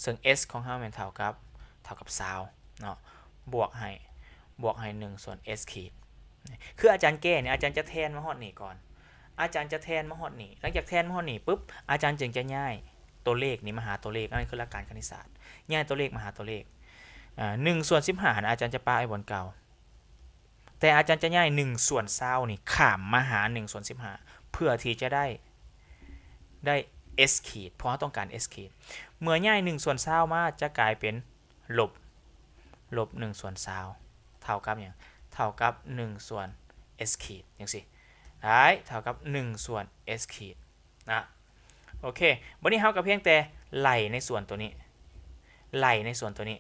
ເຊິ່ງ S ຂອງເຮົາແມ່ນເທົ່າກັບ ເທົ່າກັບຊາວເນາະ ບວກໃຫ້ ບວກໃຫ້ ໜຶ່ງສ່ວນ S ຂີດ. ຄືອາຈານແກ້ນີ້ ອາຈານຈະແທນມາຮອດນີ້ກ່ອນ ອາຈານຈະແທນມາຮອດນີ້ ຫຼັງຈາກແທນມາຮອດນີ້ປຶບ ອາຈານຈຶ່ງຈະຍ້າຍຕົວເລກນີ້ມາຫາຕົວເລກ. ອັນນັ້ນຄືຫຼັກການຄະນິດສາດ ຍ້າຍຕົວເລກມາຫາຕົວເລກ. ອາ ໜຶ່ງສ່ວນສິບຫ້າ ອາຈານຈະປະໄວ້ບ່ອນເກົ່າ ແຕ່ອາຈານຈະຍ້າຍໜຶ່ງສ່ວນຊາວນີ້ຂ້າມມາຫາໜຶ່ງສ່ວນສິບຫ້າ ເພື່ອທີ່ຈະໄດ້ ໄດ້ S ຂີດ ເພາະເຮົາຕ້ອງການ S ຂີດ. ເມື່ອຍ້າຍໜຶ່ງສ່ວນຊາວມາ ຈະກາຍເປັນລົບ ລົບໜຶ່ງສ່ວນຊາວ ເທົ່າກັບຫຍັງ? ເທົ່າກັບໜຶ່ງສ່ວນ S ຂີດ ຈັ່ງຊີ້ ໄດ້ ເທົ່າກັບໜຶ່ງສ່ວນ S ຂີດ. ນະ ໂອເຄ ບັດນີ້ເຮົາກໍພຽງແຕ່ໄລ່ໃນສ່ວນຕົວນີ້ ໄລ່ໃນສ່ວນຕົວນີ້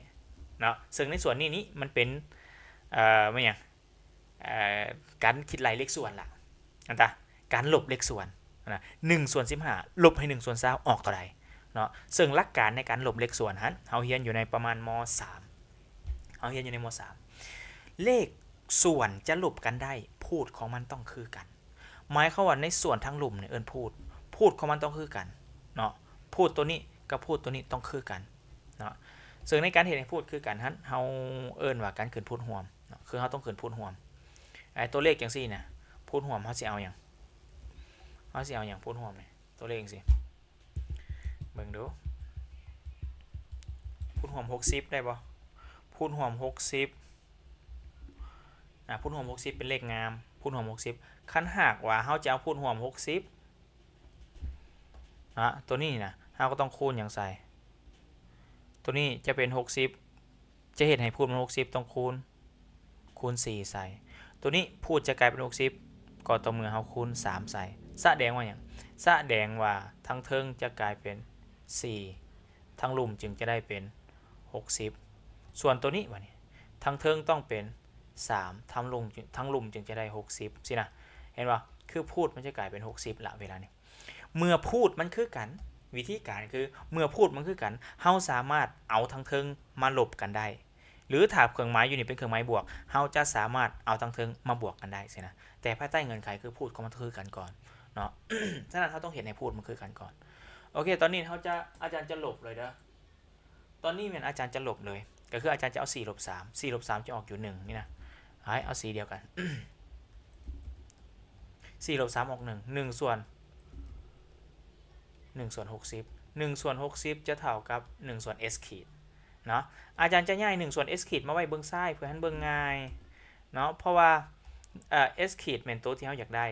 ເນາະ ເຊິ່ງໃນສ່ວນນີ້ນີ້ມັນເປັນ ເອີ ແມ່ນຫຍັງ ເອີ ການຄິດໄລ່ເລກສ່ວນລະ ອັນຕາ ການລົບເລກສ່ວນນະ ໜຶ່ງສ່ວນສິບຫ້າ ລົບໃຫ້ໜຶ່ງສ່ວນຊາວ ອອກເທົ່າໃດເນາະ. ເຊິ່ງຫຼັກການໃນການລົບເລກສ່ວນຫັ້ນ ເຮົາຮຽນຢູ່ໃນປະມານ ມໍສາມ ເຮົາຮຽນຢູ່ໃນ ມໍສາມ ເລກສ່ວນຈະລົບກັນໄດ້ ພູດຂອງມັນຕ້ອງຄືກັນ. ໝາຍຄວາມວ່າໃນສ່ວນທາງລຸ່ມນີ້ເອີ້ນພູດ ພູດຂອງມັນຕ້ອງຄືກັນເນາະ ພູດຕົວນີ້ກັບພູດຕົວນີ້ຕ້ອງຄືກັນເນາະ. ເຊິ່ງໃນການເຮັດໃຫ້ພູດຄືກັນຫັ້ນ ເຮົາເອີ້ນວ່າການຂຶ້ນພູດຮ່ວມເນາະ ຄືເຮົາຕ້ອງຂຶ້ນພູດຮ່ວມ. ໄອ້ຕົວເລກຈັ່ງຊີ້ນະ ພູດຮ່ວມເຮົາຊິເອົາຫຍັງ? ເຮົາຊິເອົາຫຍັງ? ພູດຮ່ວມນີ້ ຕົວເລກຈັ່ງຊີ້ ເບິ່ງດູ ພູດຮ່ວມຫົກສິບໄດ້ບໍ່? ພູດຮ່ວມຫົກສິບ ອາ ພູດຮ່ວມຫົກສິບເປັນເລກງາມ ພູດຮ່ວມຫົກສິບ. ຄັນຫາກວ່າເຮົາຈະເອົາພູດຮ່ວມຫົກສິບນະ ຕົວນີ້ນະ ເຮົາກໍຕ້ອງຄູນຫຍັງໃສ່? ຕົວນີ້ຈະເປັນຫົກສິບ ຈະເຮັດໃຫ້ພູດມັນຫົກສິບ ຕ້ອງຄູນ ຄູນສີ່ໃສ່. ຕົວນີ້ພູດຈະກາຍເປັນຫົກສິບ ກໍຕໍ່ເມື່ອເຮົາຄູນສາມໃສ່. ສະແດງວ່າຫຍັງ? ສະແດງວ່າທາງເທິງຈະກາຍເປັນສີ່ ທາງລຸ່ມຈຶ່ງຈະໄດ້ເປັນຫົກສິບ. ສ່ວນຕົວນີ້ບາດນີ້ ທາງເທິງຕ້ອງເປັນສາມ ທາງລຸ່ມ ທາງລຸ່ມຈຶ່ງຈະໄດ້ຫົກສິບ ຊີ້ນະ. ເຫັນບໍ່? ຄືພູດມັນຈະກາຍເປັນຫົກສິບລະເວລານີ້. ເມື່ອພູດມັນຄືກັນ ວິທີການຄື ເມື່ອພູດມັນຄືກັນ ເຮົາສາມາດເອົາທາງເທິງມາລົບກັນໄດ້ ຫຼື ຖ້າເຄື່ອງໝາຍຢູ່ນີ້ເປັນເຄື່ອງໝາຍບວກ ເຮົາຈະສາມາດເອົາທາງເທິງມາບວກກັນໄດ້ຊີ້ນະ. ແຕ່ພາຍໃຕ້ເງື່ອນໄຂຄືພູດຂອງມັນຕ້ອງຄືກັນກ່ອນເນາະ. ສະນັ້ນເຮົາຕ້ອງເຮັດໃຫ້ພູດມັນຄືກັນກ່ອນ. ໂອເຄ ຕອນນີ້ເຮົາຈະ ອາຈານຈະລົບເລີຍເດີ. ຕອນນີ້ແມ່ນອາຈານຈະລົບເລີຍ ກໍຄືອາຈານຈະເອົາສີ່ລົບສາມ ສີ່ລົບສາມຈະອອກຢູ່ໜຶ່ງນີ້ນະ. ໄປ ເອົາສີດຽວກັນ ສີ່ລົບສາມອອກໜຶ່ງ ໜຶ່ງສ່ວນ ໜຶ່ງສ່ວນຫົກສິບ ໜຶ່ງສ່ວນຫົກສິບຈະເທົ່າກັບໜຶ່ງສ່ວນ S ຂີດເນາະ. ອາຈານຈະຍ້າຍໜຶ່ງສ່ວນ S ຂີດມາໄວ້ເບື້ອງຊ້າຍ ເພື່ອໃຫ້ເບິ່ງງ່າຍເນາະ ເພາະວ່າ ເອີ S ຂີດແມ່ນໂຕທີ່ເຮົາຢາກໄດ້.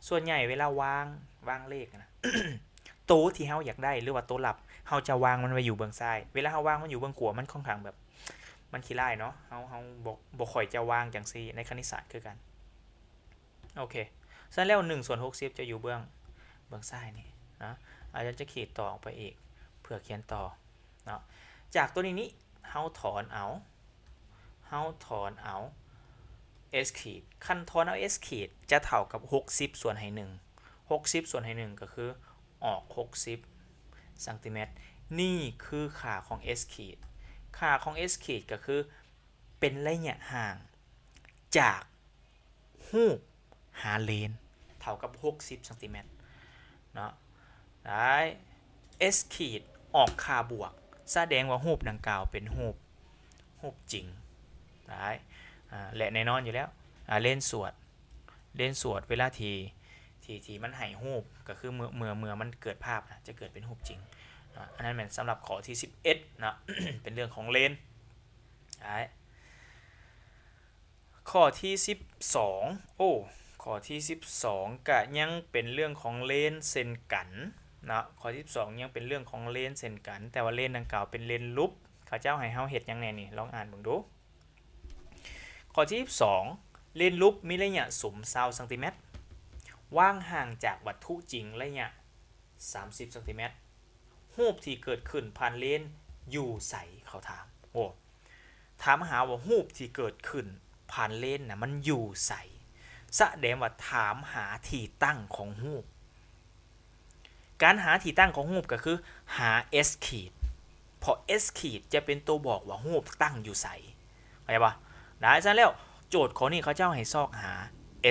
ສ່ວນໃຫຍ່ເວລາວາງ ວາງເລກນະ ໂຕທີ່ເຮົາຢາກໄດ້ ຫຼືວ່າໂຕລັບ ເຮົາຈະວາງມັນໄວ້ຢູ່ເບື້ອງຊ້າຍ. ເວລາເຮົາວາງມັນຢູ່ເບື້ອງຂວາ ມັນຄ່ອນຂ້າງແບບ ມັນຂີ້ລ້າຍເນາະ ເຮົາ ເຮົາບໍ່ ບໍ່ຄ່ອຍຈະວາງຈັ່ງຊີ້ ໃນຄະນິດສາດຄືກັນ. ໂອເຄ ສະນັ້ນແລ້ວໜຶ່ງສ່ວນຫົກສິບຈະຢູ່ເບື້ອງ ເບື້ອງຊ້າຍນີ້ນະ. ອາຈານຈະຂີດຕໍ່ອອກໄປອີກ ເພື່ອຂຽນຕໍ່ເນາະ. ຈາກໂຕນີ້ນີ້ ເຮົາຖອນເອົາ ເຮົາຖອນເອົາ S ຂີດ ຄັນຖອນເອົາ S ຂີດ ຈະເທົ່າກັບຫົກສິບສ່ວນໃຫ້ໜຶ່ງ ຫົກສິບສ່ວນໃຫ້ໜຶ່ງ ກໍຄືອອກຫົກສິບຊັງຕີແມັດ. ນີ້ຄືຄ່າຂອງ S ຂີດ ຄ່າຂອງ S ຂີດ ກໍຄືເປັນໄລຍະຫ່າງຈາກຮູບຫາເລນ ເທົ່າກັບຫົກສິບຊັງຕີແມັດເນາະ. ໄດ້ S ຂີດອອກຄ່າບວກ ສະແດງວ່າຮູບດັ່ງກ່າວເປັນຮູບ ຮູບຈິງ. ໄດ້ ອາ ແລະ ແນ່ນອນຢູ່ແລ້ວ ອາ ເລນສວດ ເລນສວດເວລາທີ່ ທີ່ ທີ່ມັນໃຫ້ຮູບ ກໍຄືເມື່ອ ເມື່ອ ເມື່ອມັນເກີດພາບນະ ຈະເກີດເປັນຮູບຈິງເນາະ. ອັນນັ້ນແມ່ນສຳລັບຂໍ້ທີສິບເອັດເນາະ ເປັນເລື່ອງຂອງເລນ. ໄດ້ ຂໍ້ທີສິບສອງ ໂອ້ ຂໍ້ທີສິບສອງກະຍັງເປັນເລື່ອງຂອງເລນເຊັ່ນກັນເນາະ. ຂໍ້ທີສິບສອງຍັງເປັນເລື່ອງຂອງເລນເຊັ່ນກັນ ແຕ່ວ່າເລນດັ່ງກ່າວເປັນເລນຫຼຸບ. ເຂົາເຈົ້າໃຫ້ເຮົາເຮັດຫຍັງແດ່ນີ້? ລອງອ່ານເບິ່ງດູ. ຂໍ້ທີສິບສອງ ເລນຫຼຸບມີໄລຍະສຸມຊາວຊັງຕີແມັດ ວາງຫ່າງຈາກວັດຖຸຈິງໄລຍະສາມສິບຊັງຕີແມັດ. ຮູບທີ່ເກີດຂຶ້ນຜ່ານເລນຢູ່ໃສ? ເຂົາຖາມ ໂອ້ ຖາມຫາວ່າຮູບທີ່ເກີດຂຶ້ນຜ່ານເລນນະ ມັນຢູ່ໃສ? ສະແດງວ່າຖາມຫາທີ່ຕັ້ງຂອງຮູບ. ການຫາທີ່ຕັ້ງຂອງຮູບກໍຄືຫາ S ຂີດ ເພາະ S ຂີດຈະເປັນຕົວບອກວ່າຮູບຕັ້ງຢູ່ໃສ. ເຂົ້າໃຈບໍ່? ໄດ້ ສະນັ້ນແລ້ວ ໂຈດຂໍ້ນີ້ເຂົາເຈົ້າໃຫ້ຊອກຫາ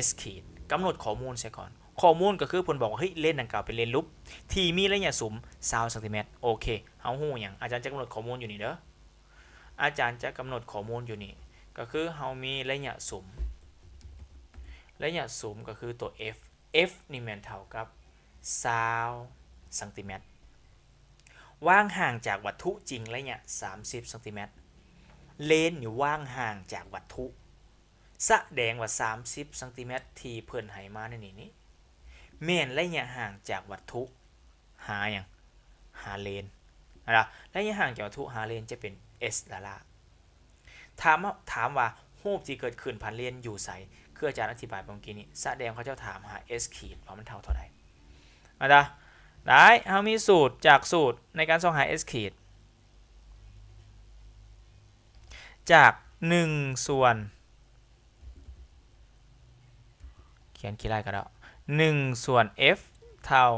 S ຂີດ ກຳນົດຂໍ້ມູນໃສ່ກ່ອນ. ຂໍ້ມູນກໍຄືເພິ່ນບອກວ່າ ເຮີ້ຍ ເລນດັ່ງກ່າວເປັນເລນຫຼຸບ ທີ່ມີໄລຍະສຸມຊາວຊັງຕີແມັດ. ໂອເຄ ເຮົາຮູ້ຫຍັງ? ອາຈານຈະກຳນົດຂໍ້ມູນຢູ່ນີ້ເດີ ອາຈານຈະກຳນົດຂໍ້ມູນຢູ່ນີ້ ກໍຄືເຮົາມີໄລຍະສຸມ ໄລຍະສຸມກໍຄືຕົວ F F ນີ້ແມ່ນເທົ່າກັບຊາວຊັງຕີແມັດ ວາງຫ່າງຈາກວັດຖຸຈິງໄລຍະສາມສິບຊັງຕີແມັດ. ເລນນີ້ວາງຫ່າງຈາກວັດຖຸ ສະແດງວ່າສາມສິບຊັງຕີແມັດທີ່ເພິ່ນໃຫ້ມາໃນນີ້ນີ້ ແມ່ນໄລຍະຫ່າງຈາກວັດຖຸ ຫາຫຍັງ? ຫາເລນ ເຫັນບໍ່? ໄລຍະຫ່າງຈາກວັດຖຸຫາເລນຈະເປັນ S ລະລະ. ຖາມ ຖາມວ່າຮູບທີ່ເກີດຂຶ້ນຜ່ານເລນຢູ່ໃສ? ຄືອາຈານອະທິບາຍໄປເມື່ອກີ້ນີ້ ສະແດງເຂົາເຈົ້າຖາມຫາ S ຂີດວ່າມັນເທົ່າເທົ່າໃດ. ເອົາລະ ໄດ້ ເຮົາມີສູດ ຈາກສູດໃນການຊອກຫາ S ຂີດ ຈາກໜຶ່ງສ່ວນ ຂຽນຂີ້ລ້າຍກໍໄດ້ ໜຶ່ງສ່ວນ F ເທົ່າ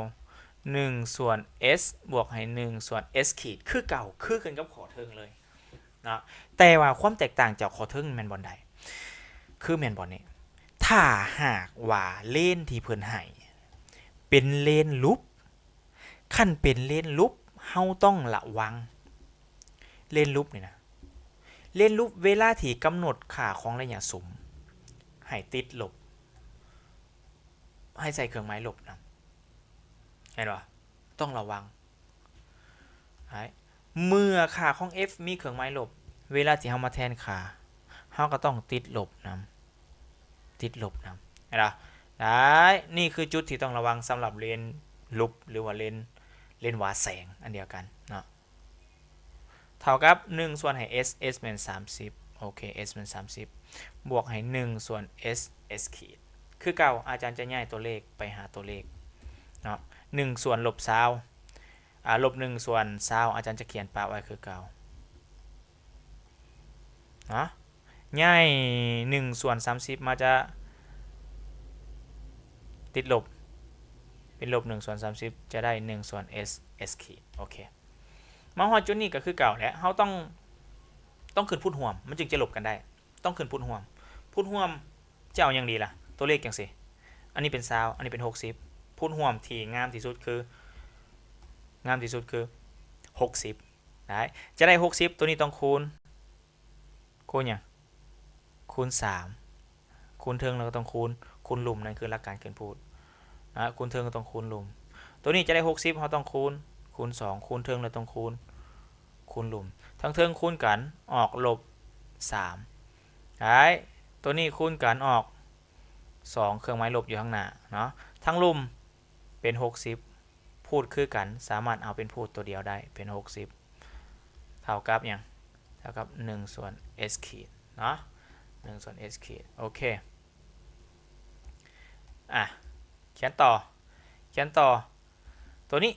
ໜຶ່ງສ່ວນ S ບວກໃຫ້ໜຶ່ງສ່ວນ S ຂີດ ຄືເກົ່າ ຄືກັນກັບຂໍ້ເທິງເລີຍເນາະ. ແຕ່ວ່າຄວາມແຕກຕ່າງຈາກຂໍ້ເທິງແມ່ນບ່ອນໃດ? ຄືແມ່ນບ່ອນນີ້ ຖ້າຫາກວ່າເລນທີ່ເພິ່ນໃຫ້ເປັນເລນຫຼຸບ ຄັນເປັນເລນຫຼຸບ ເຮົາຕ້ອງລະວັງ ເລນຫຼຸບນີ້ນະ ເລນຫຼຸບເວລາທີ່ກຳນົດຄ່າຂອງໄລຍະສຸມ ໃຫ້ຕິດລົບ ໃຫ້ໃສ່ເຄື່ອງໝາຍລົບນຳ ເຫັນບໍ່? ຕ້ອງລະວັງ ເມື່ອຄ່າຂອງ F ມີເຄື່ອງໝາຍລົບ ເວລາທີ່ເຮົາມາແທນຄ່າ ເຮົາກໍຕ້ອງຕິດລົບນຳ ຕິດລົບນຳ ເຫັນບໍ່? ໄດ້ ນີ້ຄືຈຸດທີ່ຕ້ອງລະວັງສຳລັບເລນຫຼຸບ ຫຼືວ່າເລນ ເລນຫວາແສງ ອັນດຽວກັນເນາະ. ເທົ່າກັບໜຶ່ງສ່ວນໃຫ້ S S ແມ່ນສາມສິບ ໂອເຄ S ແມ່ນສາມສິບ ບວກໃຫ້ໜຶ່ງສ່ວນ S S ຂີດ ຄືເກົ່າ ອາຈານຈະຍ້າຍຕົວເລກໄປຫາຕົວເລກເນາະ ໜຶ່ງສ່ວນລົບຊາວ ອາ ລົບໜຶ່ງສ່ວນຊາວ ອາຈານຈະຂຽນປະໄວ້ຄືເກົ່າເນາະ. ຍ້າຍໜຶ່ງສ່ວນສາມສິບມາຈະຕິດລົບ ເປັນລົບໜຶ່ງສ່ວນສາມສິບ ຈະໄດ້ໜຶ່ງສ່ວນ S S ຂີດ ໂອເຄ. ມາຮອດຈຸດນີ້ກໍຄືເກົ່າແຫຼະ ເຮົາຕ້ອງ ຕ້ອງຂຶ້ນພູດຮ່ວມ ມັນຈຶ່ງຈະລົບກັນໄດ້ ຕ້ອງຂຶ້ນພູດຮ່ວມ ພູດຮ່ວມຈະເອົາຫຍັງດີລະ? ຕົວເລກຈັ່ງຊີ້ ອັນນີ້ເປັນຊາວ ອັນນີ້ເປັນຫົກສິບ ພູດຮ່ວມທີ່ງາມທີ່ສຸດຄື ງາມທີ່ສຸດຄືຫົກສິບ ໄດ້ ຈະໄດ້ຫົກສິບ ຕົວນີ້ຕ້ອງຄູນ ຄູນຫຍັງ? ຄູນສາມ ຄູນເທິງແລ້ວກໍຕ້ອງຄູນ ຄູນລຸ່ມ ນັ້ນຄືຫຼັກການເກີນພູດນະ ຄູນເທິງກໍຕ້ອງຄູນລຸ່ມ. ໂຕນີ້ຈະໄດ້ຫົກສິບ ເຮົາຕ້ອງຄູນ ຄູນສອງ ຄູນເທິງແລ້ວຕ້ອງຄູນ ຄູນລຸ່ມ. ທັງເທິງຄູນກັນອອກລົບສາມ ໄດ້ ໂຕນີ້ຄູນກັນອອກສອງ ເຄື່ອງໝາຍລົບຢູ່ທາງໜ້າເນາະ ທັງລຸ່ມເປັນຫົກສິບ ພູດຄືກັນ ສາມາດເອົາເປັນພູດຕົວດຽວໄດ້ ເປັນຫົກສິບ ເທົ່າກັບຫຍັງ? ເທົ່າກັບໜຶ່ງສ່ວນ s ຂີດເນາະ ໜຶ່ງສ່ວນ s ຂີດ. ໂອເຄ ອ່ະ ຂຽນຕໍ່ ຂຽນຕໍ່ ໂຕນີ້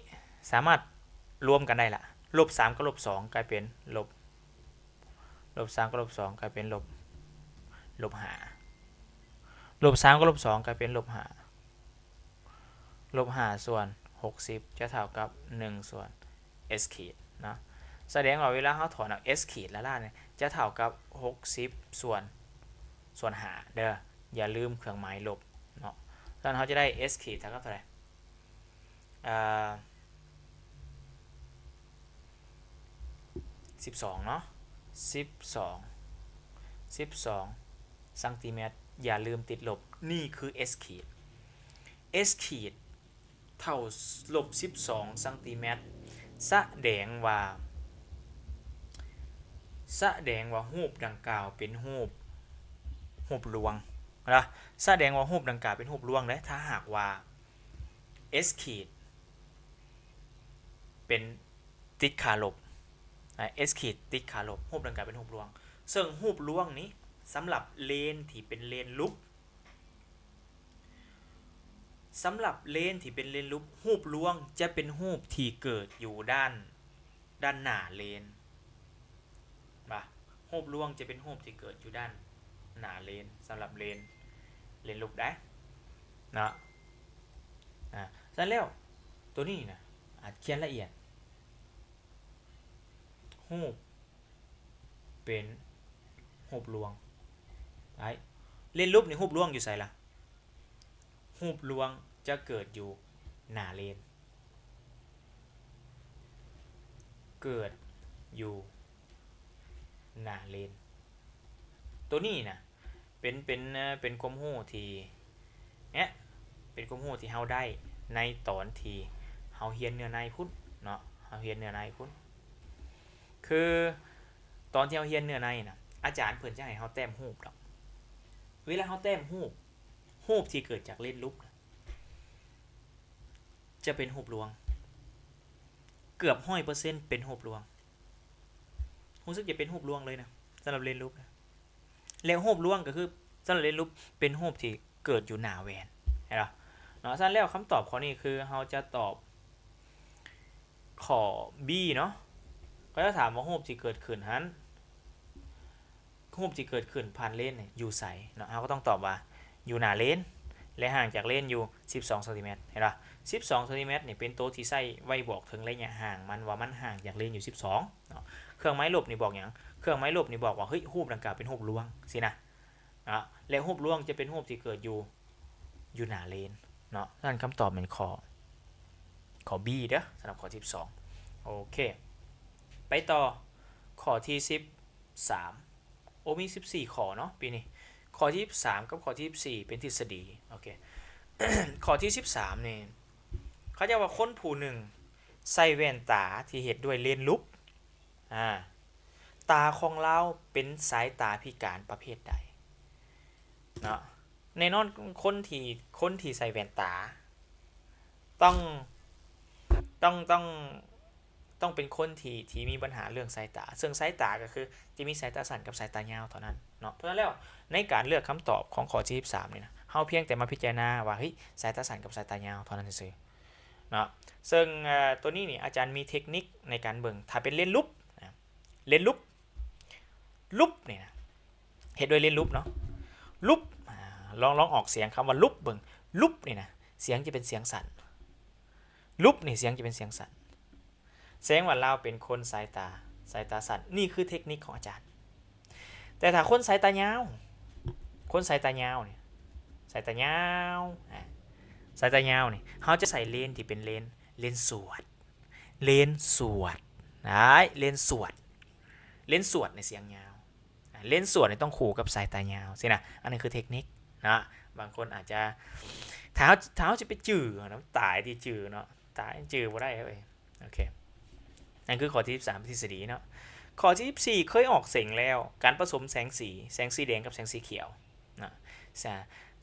ສາມາດລວມກັນໄດ້ລະ ລົບສາມກັບລົບສອງກາຍເປັນລົບ ລົບສາມກັບລົບສອງກາຍເປັນລົບ ລົບຫ້າ ລົບສາມກັບລົບສອງກາຍເປັນລົບຫ້າ ລົບຫ້າສ່ວນຫົກສິບຈະເທົ່າກັບໜຶ່ງສ່ວນ s ຂີດເນາະ. ສະແດງວ່າເວລາເຮົາຖອນເອົາ s ຂີດລ້າໆນີ້ ຈະເທົ່າກັບຫົກສິບສ່ວນ ສ່ວນຫ້າເດີ ຢ່າລືມເຄື່ອງໝາຍລົບເນາະ. ສະນັ້ນເຮົາຈະໄດ້ s ຂີດເທົ່າກັບເທົ່າໃດ? ເອີ ສິບສອງເນາະ ສິບສອງ ສິບສອງຊັງຕີແມັດ ຢ່າລືມຕິດລົບ ນີ້ຄື s ຂີດ s ຂີດເທົ່າລົບສິບສອງຊັງຕີແມັດ ສະແດງວ່າ ສະແດງວ່າຮູບດັ່ງກ່າວເປັນຮູບ ຮູບລວງນະ ສະແດງວ່າຮູບດັ່ງກ່າວເປັນຮູບລວງເດ້ ຖ້າຫາກວ່າ s ຂີດເປັນ ຕິດຄ່າລົບ ອາ s ຂີດຕິດຄ່າລົບ ຮູບດັ່ງກ່າວເປັນຮູບລວງ. ເຊິ່ງຮູບລວງນີ້ ສຳລັບເລນທີ່ເປັນເລນຫຼຸບ ສຳລັບເລນທີ່ເປັນເລນຫຼຸບ ຮູບລວງຈະເປັນຮູບທີ່ເກີດຢູ່ດ້ານ ດ້ານໜ້າເລນ ວ່າຮູບລວງຈະເປັນຮູບທີ່ເກີດຢູ່ດ້ານໜ້າເລນ ສຳລັບເລນ ເລນຫຼຸບໄດ໋ເນາະ. ອາ ສະນັ້ນແລ້ວ ໂຕນີ້ນະ ອາດຂຽນລະອຽດ ຮູບເປັນຮູບລວງໄດ້ ເລນຫຼຸບນີ້ຮູບລວງຢູ່ໃສລະ? ຮູບລວງຈະເກີດຢູ່ໜ້າເລນ ເກີດຢູ່ໜ້າເລນ ໂຕນີ້ນະ ເປັນ ເປັນ ເປັນຄວາມຮູ້ທີ່ ເນຍ ເປັນຄວາມຮູ້ທີ່ເຮົາໄດ້ໃນຕອນທີ່ເຮົາຮຽນເນື້ອໃນພຸ້ນເນາະ ເຮົາຮຽນເນື້ອໃນພຸ້ນ ຄືຕອນທີ່ເຮົາຮຽນເນື້ອໃນນະ ອາຈານເພິ່ນຈະໃຫ້ເຮົາແຕ້ມຮູບດອກ ເວລາເຮົາແຕ້ມຮູບ ຮູບທີ່ເກີດຈາກເລນຫຼຸບນະ ຈະເປັນຮູບລວງ ເກືອບຮ້ອຍເປີເຊັນເປັນຮູບລວງ ຮູ້ສຶກຈະເປັນຮູບລວງເລີຍນະ ສຳລັບເລນຫຼຸບນະ ແລະ ຮູບລວງກໍຄືສຳລັບເລນຫຼຸບເປັນຮູບທີ່ເກີດຢູ່ໜ້າແວ່ນ ເຫັນບໍ່ເນາະ. ສະນັ້ນແລ້ວຄຳຕອບຂໍ້ນີ້ຄືເຮົາຈະຕອບຂໍ້ B ເນາະ ເຂົາຈະຖາມວ່າຮູບທີ່ເກີດຂຶ້ນຫັ້ນ ຮູບທີ່ເກີດຂຶ້ນຜ່ານເລນນີ້ຢູ່ໃສເນາະ ເຮົາກໍຕ້ອງຕອບວ່າຢູ່ໜ້າເລນ ແລະ ຫ່າງຈາກເລນຢູ່ສິບສອງຊັງຕີແມັດ ເຫັນບໍ່? ສິບສອງຊັງຕີແມັດນີ້ເປັນໂຕທີ່ໃຊ້ໄວ້ບອກເຖິງໄລຍະຫ່າງມັນ ວ່າມັນຫ່າງຈາກເລນຢູ່ສິບສອງເນາະ. ເຄື່ອງໝາຍລົບນີ້ບອກຫຍັງ? ເຄື່ອງໝາຍລົບນີ້ບອກວ່າ ເຮີ້ຍ ຮູບດັ່ງກ່າວເປັນຮູບລວງ ຊີ້ນະເນາະ ແລະ ຮູບລວງຈະເປັນຮູບທີ່ເກີດຢູ່ ຢູ່ໜ້າເລນເນາະ. ສະນັ້ນຄຳຕອບແມ່ນຂໍ້ ຂໍ້ B ເດີ ສຳລັບຂໍ້ສິບສອງ. ໂອເຄ ໄປຕໍ່ຂໍ້ທີສິບສາມ ໂອ ມີສິບສີ່ຂໍ້ເນາະປີນີ້ ຂໍ້ທີສິບສາມກັບຂໍ້ທີສິບສີ່ເປັນທິດສະດີ. ໂອເຄ ຂໍ້ທີສິບສາມນີ້ ເຂົາເຈົ້າວ່າຄົນຜູ້ໜຶ່ງໃສ່ແວ່ນຕາທີ່ເຮັດດ້ວຍເລນຫຼຸບ ອາ ຕາຂອງລາວເປັນສາຍຕາພິການປະເພດໃດເນາະ? ແນ່ນອນຄົນທີ່ ຄົນທີ່ໃສ່ແວ່ນຕາ ຕ້ອງ ຕ້ອງ ຕ້ອງ ຕ້ອງເປັນຄົນທີ່ ທີ່ມີບັນຫາເລື່ອງສາຍຕາ ເຊິ່ງສາຍຕາກໍຄືຈະມີສາຍຕາສັ້ນກັບສາຍຕາຍາວເທົ່ານັ້ນເນາະ. ເພາະສະນັ້ນແລ້ວ ໃນການເລືອກຄຳຕອບຂອງຂໍ້ທີສິບສາມນີ້ນະ ເຮົາພຽງແຕ່ມາພິຈາລະນາວ່າ ເຮີ້ຍ ສາຍຕາສັ້ນກັບສາຍຕາຍາວເທົ່ານັ້ນຊື່ໆເນາະ. ເຊິ່ງ ເອີ ໂຕນີ້ນີ້ ອາຈານມີເທັກນິກໃນການເບິ່ງ ຖ້າເປັນເລນຫຼຸບ ເລນຫຼຸບ ຫຼຸບນີ້ນະ ເຮັດດ້ວຍເລນຫຼຸບເນາະ ຫຼຸບ ອາ ລອງ ລອງອອກສຽງຄຳວ່າຫຼຸບເບິ່ງ ຫຼຸບນີ້ນະ ສຽງຈະເປັນສຽງສັ້ນ ຫຼຸບນີ້ສຽງຈະເປັນສຽງສັ້ນ ສະແດງວ່າລາວເປັນຄົນສາຍຕາ ສາຍຕາສັ້ນ ນີ້ຄືເທັກນິກຂອງອາຈານ. ແຕ່ຖ້າຄົນສາຍຕາຍາວ ຄົນສາຍຕາຍາວນີ້ ສາຍຕາຍາວ ອາ ສາຍຕາຍາວນີ້ ເຮົາຈະໃຊ້ເລນທີ່ເປັນເລນ ເລນສວດ ເລນສວດ ໄດ້ ເລນສວດ ເລນສວດນີ້ສຽງຍາວ ອາ ເລນສວດນີ້ຕ້ອງຄູ່ກັບສາຍຕາຍາວ ຊີ້ນະ. ອັນນີ້ຄືເທັກນິກ ເນາະ. ບາງຄົນອາດຈະ ຖ້າເຮົາ ຖ້າເຮົາຊິໄປຈື່ເນາະ ຕາຍຕິຈື່ເນາະ ຕາຍຈື່ບໍ່ໄດ້ເວີຍ. ໂອເຄ ນັ້ນຄືຂໍ້ທີສິບສາມ ທຶດສະດີເນາະ. ຂໍ້ທີສິບສີ່ ເຄີຍອອກເສັງແລ້ວ ການປະສົມແສງສີ ແສງສີແດງກັບແສງສີຂຽວເນາະ. ສະ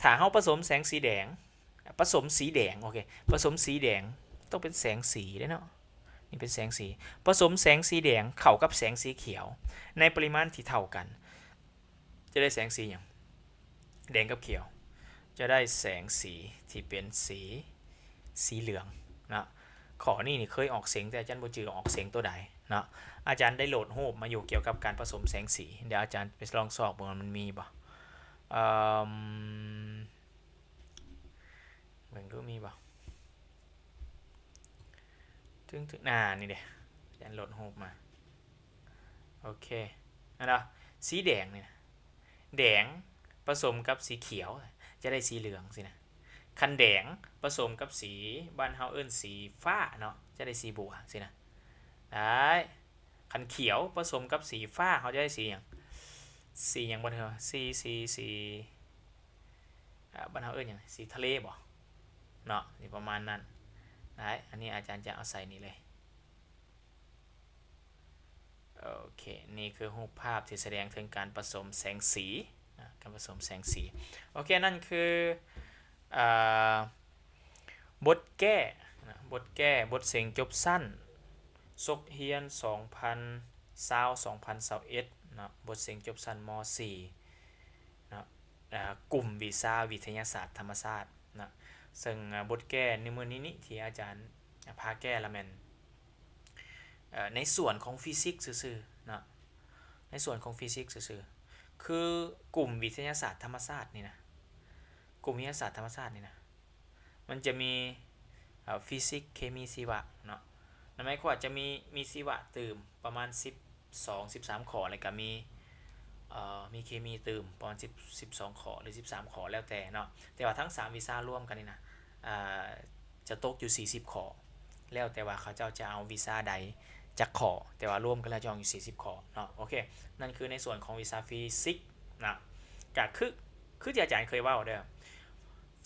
ຖ້າເຮົາປະສົມແສງສີແດງ ປະສົມສີແດງ ໂອເຄ ປະສົມສີແດງ ຕ້ອງເປັນແສງສີເດ້ເນາະ. ນີ້ເປັນແສງສີ ປະສົມແສງສີແດງເຂົ້າກັບແສງສີຂຽວໃນປະລິມານທີ່ເທົ່າກັນ ຈະໄດ້ແສງສີຫຍັງ? ແດງກັບຂຽວ ຈະໄດ້ແສງສີທີ່ເປັນສີ ສີເຫຼືອງເນາະ. ຂໍ້ນີ້ນີ້ເຄີຍອອກເສັງ ແຕ່ອາຈານບໍ່ຈື່ອອກເສັງຕົວໃດເນາະ. ອາຈານໄດ້ໂຫຼດຮູບມາຢູ່ກ່ຽວກັບການປະສົມແສງສີ. ດຽວອາຈານໄປລອງຊອກເບິ່ງວ່າມັນມີບໍ່. ເອີ່ມ ເບິ່ງດູມີບໍ່? ຕຶງໆ ອາ ນີ້ເດ້ ອາຈານໂຫຼດຮູບມາ. ໂອເຄ ອັນດາ ສີແດງນີ້ນະ ແດງປະສົມກັບສີຂຽວ ຈະໄດ້ສີເຫຼືອງຊີ້ນະ. ຄັນແດງປະສົມກັບສີ ບ້ານເຮົາເອີ້ນສີຟ້າເນາະ ຈະໄດ້ສີບົວຊີ້ນະ. ໄດ້ ຄັນຂຽວປະສົມກັບສີຟ້າ ເຮົາຈະໄດ້ສີຫຍັງ? ສີຫຍັງບໍ່ເທື່ອ? ສີ ສີ ສີ ອ່າ ບ້ານເຮົາເອີ້ນຫຍັງ? ສີທະເລບໍ? ເນາະ ຊິປະມານນັ້ນ. ໄດ້ ອັນນີ້ອາຈານຈະເອົາໃສ່ນີ້ເລີຍ. ໂອເຄ ນີ້ຄືຮູບພາບທີ່ສະແດງເຖິງການປະສົມແສງສີນະ ການປະສົມແສງສີ. ໂອເຄ ນັ້ນຄື ອ່າ ບົດແກ້ນະ ບົດແກ້ ບົດເສັງຈົບຊັ້ນ ສົກຮຽນສອງພັນຊາວ ສອງພັນຊາວເອັດເນາະ ບົດເສັງຈົບຊັ້ນ ມໍສີ່ເນາະ ອ່າ ກຸ່ມວິຊາວິທະຍາສາດທຳມະຊາດເນາະ. ເຊິ່ງ ອ່າ ບົດແກ້ໃນມື້ນີ້ນີ້ ທີ່ອາຈານ ອ່າ ພາແກ້ລະແມ່ນ ເອີ່ ໃນສ່ວນຂອງຟີຊິກຊື່ໆເນາະ ໃນສ່ວນຂອງຟີຊິກຊື່ໆ ຄືກຸ່ມວິທະຍາສາດທຳມະຊາດນີ້ນະ ກຸ່ມວິທະຍາສາດທຳມະຊາດນີ້ນະ ມັນຈະມີ ເອີ່ ຟີຊິກ ເຄມີ ຊີວະເນາະ. ນັ້ນໝາຍຄວາມວ່າຈະມີ ມີຊີວະຕື່ມປະມານສິບສອງ ສິບສາມຂໍ້ ແລ້ວກະມີ ເອີ່ ມີເຄມີຕື່ມປະມານສິບ ສິບສອງຂໍ້ ຫຼື ສິບສາມຂໍ້ ແລ້ວແຕ່ເນາະ. ແຕ່ວ່າທັງສາມວິຊາລວມກັນນີ້ນະ ອ່າ ຈະຕົກຢູ່ສີ່ສິບຂໍ້ ແລ້ວແຕ່ວ່າເຂົາເຈົ້າຈະເອົາວິຊາໃດຈັກຂໍ້ ແຕ່ວ່າລວມກັນແລ້ວຈະອອກຢູ່ສີ່ສິບຂໍ້ເນາະ. ໂອເຄ ນັ້ນຄືໃນສ່ວນຂອງວິຊາຟີຊິກນະ ກະຄື ຄືທີ່ອາຈານເຄີຍເວົ້າເດີ້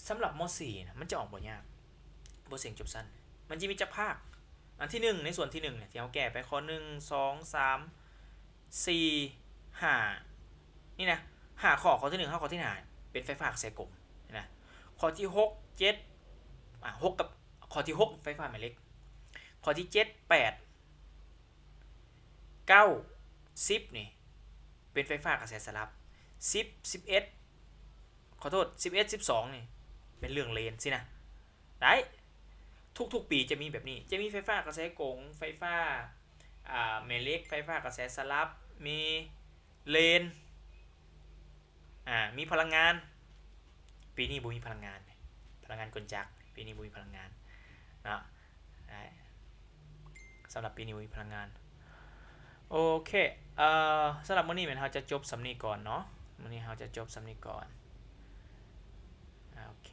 ສຳລັບ ມໍສີ່ນະ ມັນຈະອອກບໍ່ຍາກ ບົດເສັງຈົບຊັ້ນ ມັນຈະມີຈັກພາກ. ອັນທີໜຶ່ງ ໃນສ່ວນທີໜຶ່ງນະ ທີ່ເຮົາແກ້ໄປ ຂໍ້ໜຶ່ງ ສອງ ສາມ ສີ່ ຫ້າ ນີ້ນະ ຫ້າຂໍ້ ຂໍ້ທີໜຶ່ງຫາຂໍ້ທີຫ້າ ເປັນໄຟຟ້າກະແສກົງນະ. ຂໍ້ທີຫົກ ເຈັດ ອ່າ ຫົກກັບ ຂໍ້ທີຫົກ ໄຟຟ້າແມ່ເຫຼັກ. ຂໍ້ທີເຈັດ ແປດ ເກົ້າ ສິບ ນີ້ ເປັນໄຟຟ້າກະແສສະຫຼັບ. ສິບ ສິບເອັດ ຂໍໂທດ ສິບເອັດ ສິບສອງ ນີ້ ເປັນເລື່ອງເລນຊີ້ນະ. ໄດ້ ທຸກໆປີຈະມີແບບນີ້ ຈະມີໄຟຟ້າກະແສກົງ ໄຟຟ້າ ອ່າ ແມ່ເຫຼັກ ໄຟຟ້າກະແສສະຫຼັບ ມີເລນ ອ່າ ມີພະລັງງານ. ປີນີ້ບໍ່ມີພະລັງງານ ພະລັງງານກົນຈັກ ປີນີ້ບໍ່ມີພະລັງງານເນາະ. ໄດ້ ສຳລັບປີນີ້ບໍ່ມີພະລັງງານ. ໂອເຄ ເອີ່ ສຳລັບມື້ນີ້ແມ່ນເຮົາຈະຈົບສ່ຳນີ້ກ່ອນເນາະ ມື້ນີ້ເຮົາຈະຈົບສ່ຳນີ້ກ່ອນ. ອ່າ ໂອເຄ